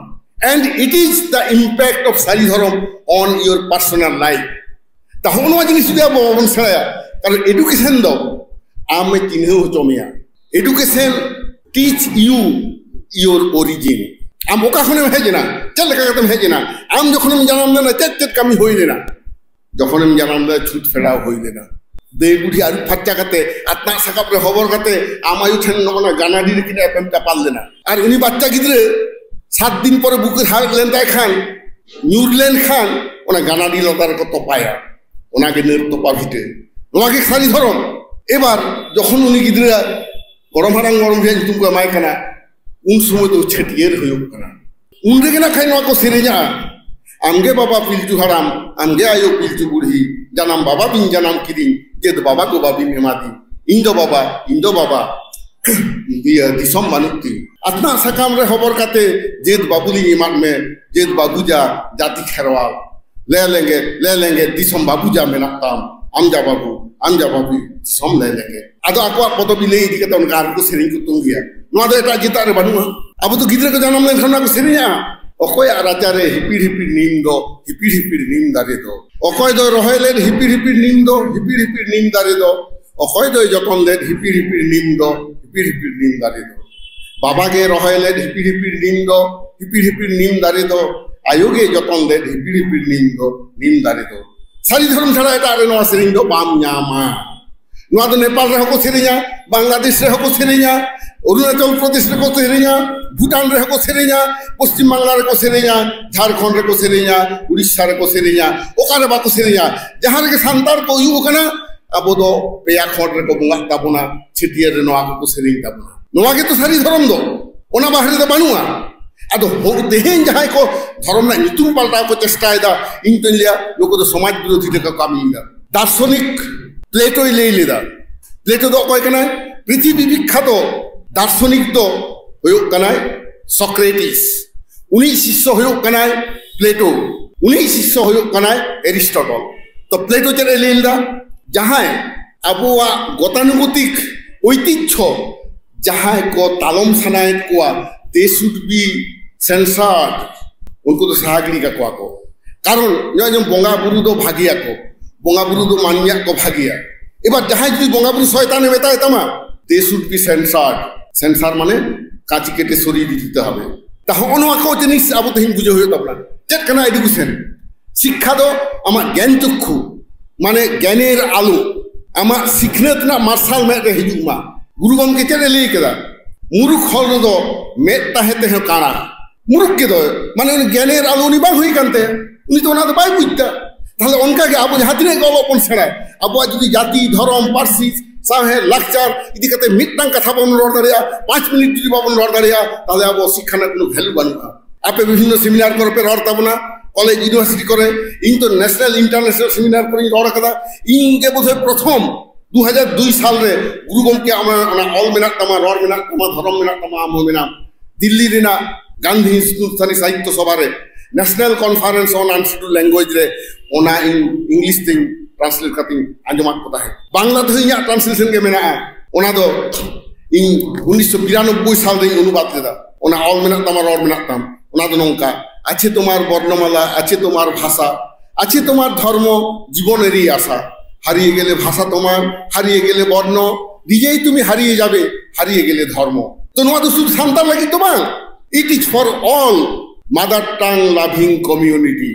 And it is the impact of ᱥᱟᱹᱨᱤ ᱫᱷᱚᱨᱚᱢ on your personal life. ᱛᱟᱦᱚᱸ ᱱᱚᱣᱟ ᱡᱤᱱᱤᱥ ᱡᱩᱫᱤ ᱟᱵᱚ ᱵᱟᱵᱚᱱ ᱥᱮᱬᱟᱭᱟ, ᱠᱟᱨᱚᱱ ᱮᱰᱩᱠᱮᱥᱚᱱ ᱫᱚ ᱟᱢᱮ ᱪᱤᱱᱦᱟᱹᱣ ᱦᱚᱪᱚ ᱢᱮᱭᱟ᱾ Education teach you your origin. ᱟᱢ ᱚᱠᱟ ᱠᱷᱚᱱᱮᱢ ᱦᱮᱡ ᱮᱱᱟ, ᱪᱮᱫ ᱞᱮᱠᱟ ᱠᱟᱛᱮᱢ ᱦᱮᱡ ᱮᱱᱟ, ᱟᱢ ᱡᱚᱠᱷᱚᱱᱮᱢ ᱡᱟᱱᱟᱢ ᱞᱮᱱᱟ, ᱪᱮᱫ ᱪᱮᱫ ᱠᱟᱹᱢᱤ ᱦᱩᱭ ᱞᱮᱱᱟ? ᱡᱚᱠᱷᱚᱱᱮᱢ ᱡᱟᱱᱟᱢ ᱞᱮᱱᱟ, ᱪᱷᱩᱛ ᱯᱷᱮᱰᱟᱣ ᱦᱩᱭ ᱞᱮᱱᱟ, ᱫᱟᱹᱭ ᱵᱩᱰᱷᱤ ᱟᱹᱨᱩᱵ ᱯᱷᱟᱨᱪᱟ ᱠᱟᱛᱮ, ᱟᱛᱱᱟᱜ ᱥᱟᱠᱟᱢ ᱨᱮ ᱦᱚᱵᱚᱨ ᱠᱟᱛᱮ, ᱟᱢ ᱟᱭᱳ ᱴᱷᱮᱱ ᱱᱚᱜᱼᱚ ᱱᱟ ᱜᱟᱱᱟᱰᱤ ᱨᱮᱠᱤᱱ ᱮᱯᱮᱢ ᱪᱟᱯᱟᱞ ᱞᱮᱱᱟ᱾ ᱟᱨ ᱩᱱᱤ ᱵᱟᱪᱪᱟ ᱜᱤᱫᱽᱨᱟᱹ ᱥᱟᱛ ᱫᱤᱱ ᱯᱚᱨᱮ ᱵᱩᱠᱟᱹ ᱦᱟᱣᱮᱫ ᱞᱮᱱ ᱛᱟᱭ ᱠᱷᱟᱱ, ᱧᱩᱨ ᱞᱮᱱ ᱠᱷᱟᱱ, ᱚᱱᱟ ᱜᱟᱱᱟᱰᱤ ᱞᱟᱛᱟᱨ ᱨᱮᱠᱚ ᱛᱚᱯᱟᱭᱟ, ᱚᱱᱟᱜᱮ ᱱᱟᱹᱨ ᱛᱚᱯᱟ ᱵᱷᱤᱴᱟᱹ᱾ ᱱᱚᱣᱟ ᱜᱮ ᱥᱟᱹᱨᱤ ᱫᱷᱚᱨᱚᱢ᱾ ᱮᱵᱟᱨ ᱡᱚᱠᱷᱚᱱ ᱩᱱᱤ ᱜᱤᱫᱽᱨᱟᱹ ᱜᱚᱲᱚᱢ ᱦᱟᱲᱟᱢ ᱜᱚᱲᱚᱢ ᱵᱩᱲᱦᱤᱭᱟᱜ ᱧᱩᱛᱩᱢ ᱠᱚ ᱮᱢᱟᱭ ᱠᱟᱱᱟ, ᱩᱱ ᱥᱚᱢᱚᱭ ᱫᱚ ᱪᱷᱟᱹᱴᱭᱟᱹᱨ ᱦᱩᱭᱩᱜ ᱠᱟᱱᱟ᱾ ᱩᱱ ᱨᱮᱜᱮ ᱱᱟᱜ ᱠᱷᱟᱱ ᱱᱚᱣᱟ ᱠᱚ ᱥᱮᱨᱮᱧᱟ, "ᱟᱢᱜᱮ ᱵᱟᱵᱟ ᱯᱤᱞᱪᱩ ᱦᱟᱲᱟᱢ, ᱟᱢᱜᱮ ᱟᱭᱳ ᱯᱤᱞᱪᱩ ᱵᱩᱲᱦᱤ, ᱡᱟᱱᱟᱢ ᱵᱟᱵᱟ ᱵᱤᱱ ᱡᱟᱱᱟᱢ ᱠᱤᱫᱤᱧ, ᱡᱟᱹᱛ ᱵᱟᱵᱟ ᱜᱚᱵᱟ ᱵᱤᱱ ᱮᱢᱟᱫᱤᱧ, ᱤᱧ ᱫᱚ ᱵᱟᱵᱟ, ᱤᱧ ᱫᱚ ᱵᱟᱵᱟ, ᱤᱭᱟᱹ ᱫᱤᱥᱚᱢ ᱵᱟᱹᱱᱩᱜ ᱛᱤᱧ, ᱟᱛᱱᱟᱜ ᱥᱟᱠᱟᱢ ᱨᱮ ᱦᱚᱵᱚᱨ ᱠᱟᱛᱮ ᱡᱟᱹᱛ ᱵᱟᱹᱵᱩ ᱞᱤᱧ ᱮᱢᱟᱫ ᱢᱮ, ᱡᱟᱹᱛ ᱵᱟᱹᱵᱩ ᱡᱟ ᱡᱟᱹᱛᱤ ᱠᱷᱮᱨᱣᱟᱞ, ᱞᱮ ᱞᱮᱸᱜᱮ, ᱞᱮ ᱞᱮᱸᱜᱮ ᱫᱤᱥᱚᱢ ᱵᱟᱹᱵᱩ ᱡᱟ ᱢᱮᱱᱟᱜ ᱛᱟᱢ, ᱟᱢ ᱡᱟ ᱵᱟᱹᱵᱩ, ᱟᱢ ᱡᱟ ᱵᱟᱹᱵᱩ, ᱫᱤᱥᱚᱢ ᱞᱮ ᱞᱮᱸᱜᱮ᱾" ᱟᱫᱚ ᱟᱠᱚᱣᱟᱜ ᱯᱚᱫᱚᱵᱤ ᱞᱟᱹᱭ ᱤᱫᱤ ᱠᱟᱛᱮ ᱚᱱᱠᱟ ᱟᱨᱦᱚᱸ ᱠᱚ ᱥᱮᱨᱮᱧ ᱠᱚ ᱛᱩᱝ ᱜᱮᱭᱟ᱾ ᱱᱚᱣᱟ ᱫᱚ ᱮᱴᱟᱜ ᱡᱟᱹᱛᱟᱜ ᱨᱮ ᱵᱟᱹᱱᱩᱜᱼᱟ᱾ ᱟᱵᱚ ᱫᱚ ᱜᱤᱫᱽᱨᱟᱹ ᱠᱚ ᱡᱟᱱᱟᱢ ᱞᱮᱱᱠᱷᱟᱱ ᱚᱱᱟ ᱠᱚ ᱥᱮᱨᱮᱧᱟ, "ᱚᱠᱚᱭᱟᱜ ᱨᱟᱪᱟᱨᱮ ᱦᱤᱯᱤᱲ ᱦᱤᱯᱤᱲ ᱱᱤᱢ ᱫᱚ, ᱦᱤᱯᱤᱲ ᱦᱤᱯᱤᱲ ᱱᱤᱢ ᱫᱟᱨᱮ ᱫᱚ, ᱚᱠᱚᱭ ᱫᱚᱭ ᱨᱚᱦᱚᱭ ᱞᱮᱫ ᱦᱤᱯᱤᱲ ᱦᱤᱯᱤᱲ ᱱᱤᱢ ᱫᱚ, ᱦᱤᱯᱤᱲ ᱦᱤᱯᱤᱲ ᱱᱤᱢ ᱫᱟᱨᱮ ᱫᱚ, ᱚᱠᱚᱭ ᱫᱚᱭ ᱡᱚᱛᱚᱱ ᱞᱮᱫ ᱦᱤᱯᱤᱲ ᱦᱤᱯᱤᱲ ᱱᱤᱢ ᱫᱚ, ᱦᱤᱯᱤᱲ ᱦᱤᱯᱤᱲ ᱱᱤᱢ ᱫᱟᱨᱮ ᱫᱚ, ᱵᱟᱵᱟ ᱜᱮ ᱨᱚᱦᱚᱭ ᱞᱮᱫ ᱦᱤᱯᱤᱲ ᱦᱤᱯᱤᱲ ᱱᱤᱢ ᱫᱚ, ᱦᱤᱯᱤᱲ ᱦᱤᱯᱤᱲ ᱱᱤᱢ ᱫᱟᱨᱮ ᱫᱚ, ᱟᱭᱳ ᱜᱮ ᱡᱚᱛᱚᱱ ᱞᱮᱫ ᱦᱤᱯᱤᱲ ᱦᱤᱯᱤᱲ ᱱᱤᱢ ᱫᱚ, ᱱᱤᱢ ᱫᱟᱨᱮ ᱫᱚ᱾" ᱥᱟᱹᱨᱤ ᱫᱷᱚᱨᱚᱢ ᱪᱷᱟᱲᱟ ᱮᱴᱟᱜ ᱨᱮ ᱱᱚᱣᱟ ᱥᱮᱨᱮᱧ ᱫᱚ ᱵᱟᱢ ᱧᱟᱢᱟ᱾ ᱱᱚᱣᱟ ᱫᱚ ᱱᱮᱯᱟᱞ ᱨᱮᱦᱚᱸ ᱠᱚ ᱥᱮᱨᱮᱧᱟ, ᱵᱟᱝᱞᱟᱫᱮᱥ ᱨᱮᱦᱚᱸ ᱠᱚ ᱥᱮᱨᱮᱧᱟ, ᱚᱨᱩᱱᱟᱪᱚᱞ ᱯᱨᱚᱫᱮᱥ ᱨᱮᱠᱚ ᱥᱮᱨᱮᱧᱟ, ᱵᱷᱩᱴᱟᱱ ᱨᱮᱦᱚᱸ ᱠᱚ ᱥᱮᱨᱮᱧᱟ, ᱯᱚᱥᱪᱤᱢ ᱵᱟᱝᱞᱟ ᱨᱮᱠᱚ ᱥᱮᱨᱮᱧᱟ, ᱡᱷᱟᱲᱠᱷᱚᱸᱰ ᱨᱮᱠᱚ ᱥᱮᱨᱮᱧᱟ, ᱩᱲᱤᱥᱥᱟ ᱨᱮᱠᱚ ᱥᱮᱨᱮᱧᱟ, ᱚᱠᱟ ᱨᱮ ᱵᱟᱠᱚ ᱥᱮᱨᱮᱧᱟ? ᱡᱟᱦᱟᱸ ᱨᱮᱜᱮ ᱥᱟᱱᱛᱟᱲ ᱠᱚ ᱦᱩᱭᱩᱜ ᱠᱟᱱᱟ, ᱟᱵᱚ ᱫᱚ ᱯᱮᱭᱟ ᱠᱷᱚᱸᱰ ᱨᱮᱠᱚ ᱵᱚᱸᱜᱟᱜ ᱛᱟᱵᱚᱱᱟ, ᱪᱷᱟᱹᱴᱭᱟᱹᱨ ᱨᱮ ᱱᱚᱣᱟ ᱠᱚᱠᱚ ᱥᱮᱨᱮᱧ ᱛᱟᱵᱚᱱᱟ᱾ ᱱᱚᱣᱟ ᱜᱮᱛᱚ ᱥᱟᱹᱨᱤ ᱫᱷᱚᱨᱚᱢ ᱫᱚ, ᱚᱱᱟ ᱵᱟᱦᱨᱮ ᱫᱚ ᱵᱟᱹᱱᱩᱜᱼᱟ᱾ ᱟᱫᱚ ᱦᱚ-, ᱛᱮᱦᱮᱧ ᱡᱟᱦᱟᱸᱭ ᱠᱚ ᱫᱷᱚᱨᱚᱢ ᱨᱮᱱᱟᱜ ᱧᱩᱛᱩᱢ ᱯᱟᱞᱴᱟᱣ ᱠᱚ ᱪᱮᱥᱴᱟᱭᱮᱫᱟ, ᱤᱧ ᱛᱚᱧ ᱞᱟᱹᱭᱟ ᱱᱩᱠᱩ ᱫᱚ ᱥᱚᱢᱟᱡᱽ ᱵᱤᱨᱳᱫᱷᱤ ᱞᱮᱠᱟ ᱠᱚ ᱠᱟᱹᱢᱤᱭᱮᱫᱟ᱾ ᱫᱟᱨᱥᱚᱱᱤᱠ ᱯᱞᱮᱴᱳᱭ ᱞᱟᱹᱭ ᱞᱮᱫᱟ᱾ ᱯᱞᱮᱴᱳ ᱫᱚ ᱚᱠᱚᱭ ᱠᱟᱱᱟᱭ? ᱯᱨᱤᱛᱷᱤᱵᱤ ᱵᱤᱠᱠᱷᱟᱛᱚ ᱫᱟᱨᱥᱚᱱᱤᱠ ᱫᱚ ᱦᱩᱭᱩᱜ ᱠᱟᱱᱟᱭ ᱥᱚᱠᱨᱮᱴᱤᱥ᱾ ᱩᱱᱤ ᱥᱤᱥᱥᱚ ᱦᱩᱭᱩᱜ ᱠᱟᱱᱟᱭ ᱯᱞᱮᱴᱳ᱾ ᱩᱱᱤ ᱥᱤᱥᱥᱚ ᱦᱩᱭᱩᱜ ᱠᱟᱱᱟᱭ ᱮᱨᱤᱥᱴᱚᱴᱚᱞ᱾ ᱛᱚ ᱯᱞᱮᱴᱳ ᱪᱮᱫ ᱮ ᱞᱟᱹᱭ ᱞᱮᱫᱟ? ᱡᱟᱦᱟᱸᱭ ᱟᱵᱚᱣᱟᱜ ᱜᱚᱛᱟᱱᱩᱜᱚᱛᱤᱠ ᱳᱭᱛᱤᱡᱽᱡᱷᱚ, ᱡᱟᱦᱟᱸᱭ ᱠᱚ ᱛᱟᱞᱚᱢ ᱥᱟᱱᱟᱭᱮᱫ ᱠᱚᱣᱟ, they should be censored, ᱩᱱᱠᱩ ᱫᱚ ᱥᱟᱦᱟ ᱜᱤᱰᱤ ᱠᱟᱠᱚᱣᱟ ᱠᱚ᱾ ᱠᱟᱨᱚᱱ ᱱᱚᱜᱼᱚᱭ ᱡᱮ ᱵᱚᱸᱜᱟ ᱵᱩᱨᱩ ᱫᱚ ᱵᱷᱟᱹᱜᱤᱭᱟᱠᱚ, ᱵᱚᱸᱜᱟ ᱵᱩᱨᱩ ᱫᱚ ᱢᱟᱹᱱᱢᱤᱭᱟᱜ ᱠᱚ ᱵᱷᱟᱹᱜᱤᱭᱟ᱾ ᱮᱵᱟᱨ ᱡᱟᱦᱟᱸᱭ ᱡᱩᱫᱤ ᱵᱚᱸᱜᱟ ᱵᱩᱨᱩ ᱥᱚᱭᱛᱟᱱᱮ ᱢᱮᱛᱟᱭ ᱛᱟᱢᱟ, they should be censured. Censure ᱢᱟᱱᱮ ᱠᱟᱸᱪᱤ ᱠᱮᱴᱮ ᱥᱚᱨᱤ ᱤᱫᱤ ᱡᱩᱛᱟᱹ ᱦᱟᱵᱮ᱾ ᱛᱟᱦᱚᱸ ᱱᱚᱣᱟ ᱠᱚ ᱡᱤᱱᱤᱥ ᱟᱵᱚ ᱛᱮᱦᱮᱧ ᱵᱩᱡᱷᱟᱹᱣ ᱦᱩᱭᱩᱜ ᱛᱟᱵᱚᱱᱟ᱾ ᱪᱮᱫ ᱠᱟᱱᱟ education? ᱥᱤᱠᱠᱷᱟ ᱫᱚ ᱟᱢᱟᱜ ᱜᱮᱱ ᱪᱚᱠᱠᱷᱩ, ᱢᱟᱱᱮ ᱜᱮᱱᱮᱨ ᱟᱞᱚ, ᱟᱢᱟᱜ ᱥᱤᱠᱷᱱᱟᱹᱛ ᱨᱮᱱᱟᱜ ᱢᱟᱨᱥᱟᱞ ᱢᱮᱫ ᱨᱮ ᱦᱤᱡᱩᱜ ᱢᱟ᱾ ᱜᱩᱨᱩ ᱜᱚᱢᱠᱮ ᱪᱮᱫ ᱮ ᱞᱟᱹᱭ ᱠᱮᱫᱟ? ᱢᱩᱨᱩᱠᱷ ᱦᱚᱲ ᱨᱮᱫᱚ ᱢᱮᱫ ᱛᱟᱦᱮᱸ ᱛᱮᱦᱚᱸ ᱠᱟᱬᱟ᱾ ᱢᱩᱨᱩᱠᱷ ᱜᱮ ᱫᱚ, ᱢᱟᱱᱮ ᱩᱱᱤ ᱜᱮᱱᱮᱨ ᱟᱞᱚ ᱩᱱᱤ ᱵᱟᱝ ᱦᱩᱭ ᱠᱟᱱ ᱛᱟᱭᱟ, ᱩᱱᱤ ᱫᱚ ᱚᱱᱟ ᱫᱚ ᱵᱟᱭ ᱵᱩᱡᱽ ᱫᱟ᱾ ᱛᱟᱦᱞᱮ ᱚᱱᱠᱟ ᱜᱮ ᱟᱵᱚ ᱡᱟᱦᱟᱸ ᱛᱤᱱᱟᱹᱜ ᱜᱮ ᱚᱞᱚᱜ ᱵᱚᱱ ᱥᱮᱬᱟᱭ, ᱟᱵᱚᱣᱟᱜ ᱡᱩᱫᱤ ᱡᱟᱹᱛᱤ, ᱫᱷᱚᱨᱚᱢ, ᱯᱟᱹᱨᱥᱤ, ᱥᱟᱶᱦᱮᱫ, ᱞᱟᱠᱪᱟᱨ ᱤᱫᱤ ᱠᱟᱛᱮ ᱢᱤᱫᱴᱟᱝ ᱠᱟᱛᱷᱟ ᱵᱟᱵᱚᱱ ᱨᱚᱲ ᱫᱟᱲᱮᱭᱟᱜᱼᱟ, ᱯᱟᱸᱪ ᱢᱤᱱᱤᱴ ᱡᱩᱫᱤ ᱵᱟᱵᱚᱱ ᱨᱚᱲ ᱫᱟᱲᱮᱭᱟᱜᱼᱟ, ᱛᱟᱦᱞᱮ ᱟᱵᱚ ᱥᱤᱠᱠᱷᱟ ᱨᱮᱱᱟᱜ ᱠᱳᱱᱳ value ᱵᱟᱹᱱᱩᱜᱼᱟ᱾ ᱟᱯᱮ ᱵᱤᱵᱷᱤᱱᱱᱚ seminar ᱠᱚᱨᱮ ᱯᱮ ᱨᱚᱲ ᱛᱟᱵᱚᱱᱟ, college university ᱠᱚᱨᱮ, ᱤᱧ ᱛᱚ national international seminar ᱠᱚᱨᱮᱧ ᱨᱚᱲ ᱠᱟᱫᱟ᱾ ᱤᱧ ᱜᱮ ᱵᱳᱫᱷᱚᱭ ᱯᱨᱚᱛᱷᱚᱢ ᱫᱩ ᱦᱟᱡᱟᱨ ᱫᱩᱭ ᱥᱟᱞ ᱨᱮ ᱜᱩᱨᱩ ᱜᱚᱢᱠᱮ ᱟᱢᱟᱜ ᱚᱱᱟ ᱚᱞ ᱢᱮᱱᱟᱜ ᱛᱟᱢᱟ, ᱨᱚᱲ ᱢᱮᱱᱟᱜ ᱛᱟᱢᱟ, ᱫᱷᱚᱨᱚᱢ ᱢᱮᱱᱟᱜ ᱛᱟᱢᱟ, ᱟᱢ ᱦᱚᱸ ᱢᱮᱱᱟᱢ, ᱫᱤᱞᱞᱤ ᱨᱮᱱᱟᱜ ᱜᱟᱱᱫᱷᱤ ᱦᱤᱱᱫᱩᱥᱛᱷᱟᱱᱤ ᱥᱟᱦᱤᱛᱛᱚ ᱥᱚᱵᱷᱟ ᱨᱮ National Conference on Unscheduled Language ᱨᱮ ᱚᱱᱟ ᱤᱧ English ᱛᱮᱧ translate ᱠᱟᱛᱮᱧ ᱟᱸᱡᱚᱢᱟᱫ ᱠᱚ ᱛᱟᱦᱮᱸᱫ᱾ ᱵᱟᱝᱞᱟ ᱛᱮᱦᱚᱸ ᱤᱧᱟᱹᱜ translation ᱜᱮ ᱢᱮᱱᱟᱜᱼᱟ᱾ ᱚᱱᱟ ᱫᱚ ᱤᱧ ᱩᱱᱤᱥᱥᱚ ᱵᱤᱨᱟᱱᱚᱵᱵᱳᱭ ᱥᱟᱞ ᱨᱮᱧ ᱚᱱᱩᱵᱟᱫ ᱞᱮᱫᱟ᱾ ᱚᱱᱟ ᱚᱞ ᱢᱮᱱᱟᱜ ᱛᱟᱢᱟ, ᱨᱚᱲ ᱢᱮᱱᱟᱜ ᱛᱟᱢ, ᱚᱱᱟ ᱫᱚ ᱱᱚᱝᱠᱟ, আছে তোমার বর্ণমালা, আছে তোমার ভাষা, আছে তোমার ধর্ম, জীবনেরই আশা। হারিয়ে গেলে ভাষা তোমার, হারিয়ে গেলে বর্ণ, নিজেই তুমি হারিয়ে যাবে, হারিয়ে গেলে ধর্ম। ᱛᱚ ᱱᱚᱣᱟ ᱫᱚ ᱥᱩᱫᱷᱩ ᱥᱟᱱᱛᱟᱲ ᱞᱟᱹᱜᱤᱫ ᱫᱚ ᱵᱟᱝ, it is for all mother tongue loving community,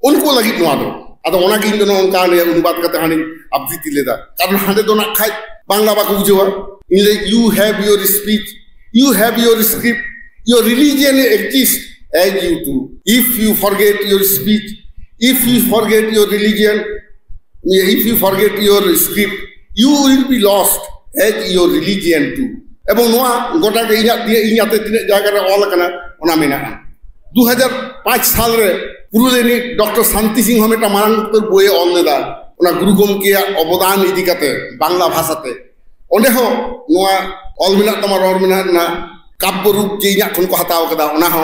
ᱩᱱᱠᱩ ᱞᱟᱹᱜᱤᱫ ᱱᱚᱣᱟ ᱫᱚ᱾ ᱟᱫᱚ ᱚᱱᱟᱜᱮ ᱤᱧ ᱫᱚ ᱱᱚᱜᱼᱚ ᱱᱚᱝᱠᱟ ᱚᱱᱩᱵᱟᱫ ᱠᱟᱛᱮ ᱦᱟᱸᱰᱮᱧ ᱟᱵᱨᱤᱛᱤ ᱞᱮᱫᱟ, ᱠᱟᱨᱚᱱ ᱦᱟᱸᱰᱮ ᱫᱚ ᱱᱟᱜ ᱠᱷᱟᱡ ᱵᱟᱝᱞᱟ ᱵᱟᱠᱚ ᱵᱩᱡᱷᱟᱹᱣᱟ᱾ ᱤᱧ ᱞᱟᱹᱭ, you have your speech, you have your script, your religion exists as you do. If you forget your speech, if you forget your religion, if you forget your script, you will be lost as your religion too. ᱮᱵᱚᱝ ᱱᱚᱣᱟ ᱜᱚᱴᱟ ᱜᱮ ᱤᱧᱟᱹᱜ ᱛᱤᱱᱟᱹᱜ, ᱤᱧ ᱟᱛᱮ ᱛᱤᱱᱟᱹᱜ ᱡᱟᱭᱜᱟ ᱨᱮ ᱚᱞ ᱟᱠᱟᱱᱟ, ᱚᱱᱟ ᱢᱮᱱᱟᱜᱼᱟ᱾ ᱫᱩ ᱦᱟᱡᱟᱨ ᱯᱟᱸᱪ ᱥᱟᱞ ᱨᱮ ᱯᱩᱨᱩᱞᱤᱭᱟᱹ ᱨᱤᱱᱤᱡ ᱰᱚᱠᱴᱚᱨ ᱥᱟᱱᱛᱤ ᱥᱤᱝᱦᱚ ᱢᱤᱫᱴᱟᱝ ᱢᱟᱨᱟᱝ ᱩᱛᱟᱹᱨ ᱵᱳᱭᱮ ᱚᱞ ᱞᱮᱫᱟ, ᱚᱱᱟ ᱜᱩᱨᱩ ᱜᱚᱢᱠᱮᱭᱟᱜ ᱚᱵᱚᱫᱟᱱ ᱤᱫᱤ ᱠᱟᱛᱮ ᱵᱟᱝᱞᱟ ᱵᱷᱟᱥᱟᱛᱮ᱾ ᱚᱸᱰᱮ ᱦᱚᱸ ᱱᱚᱣᱟ ᱚᱞ ᱢᱮᱱᱟᱜ ᱛᱟᱢᱟ, ᱨᱚᱲ ᱢᱮᱱᱟᱜ ᱨᱮᱱᱟᱜ ᱠᱟᱵᱽᱭᱚ ᱨᱩᱯ ᱡᱮ ᱤᱧᱟᱹᱜ ᱠᱷᱚᱱ ᱠᱚ ᱦᱟᱛᱟᱣ ᱠᱟᱫᱟ, ᱚᱱᱟ ᱦᱚᱸ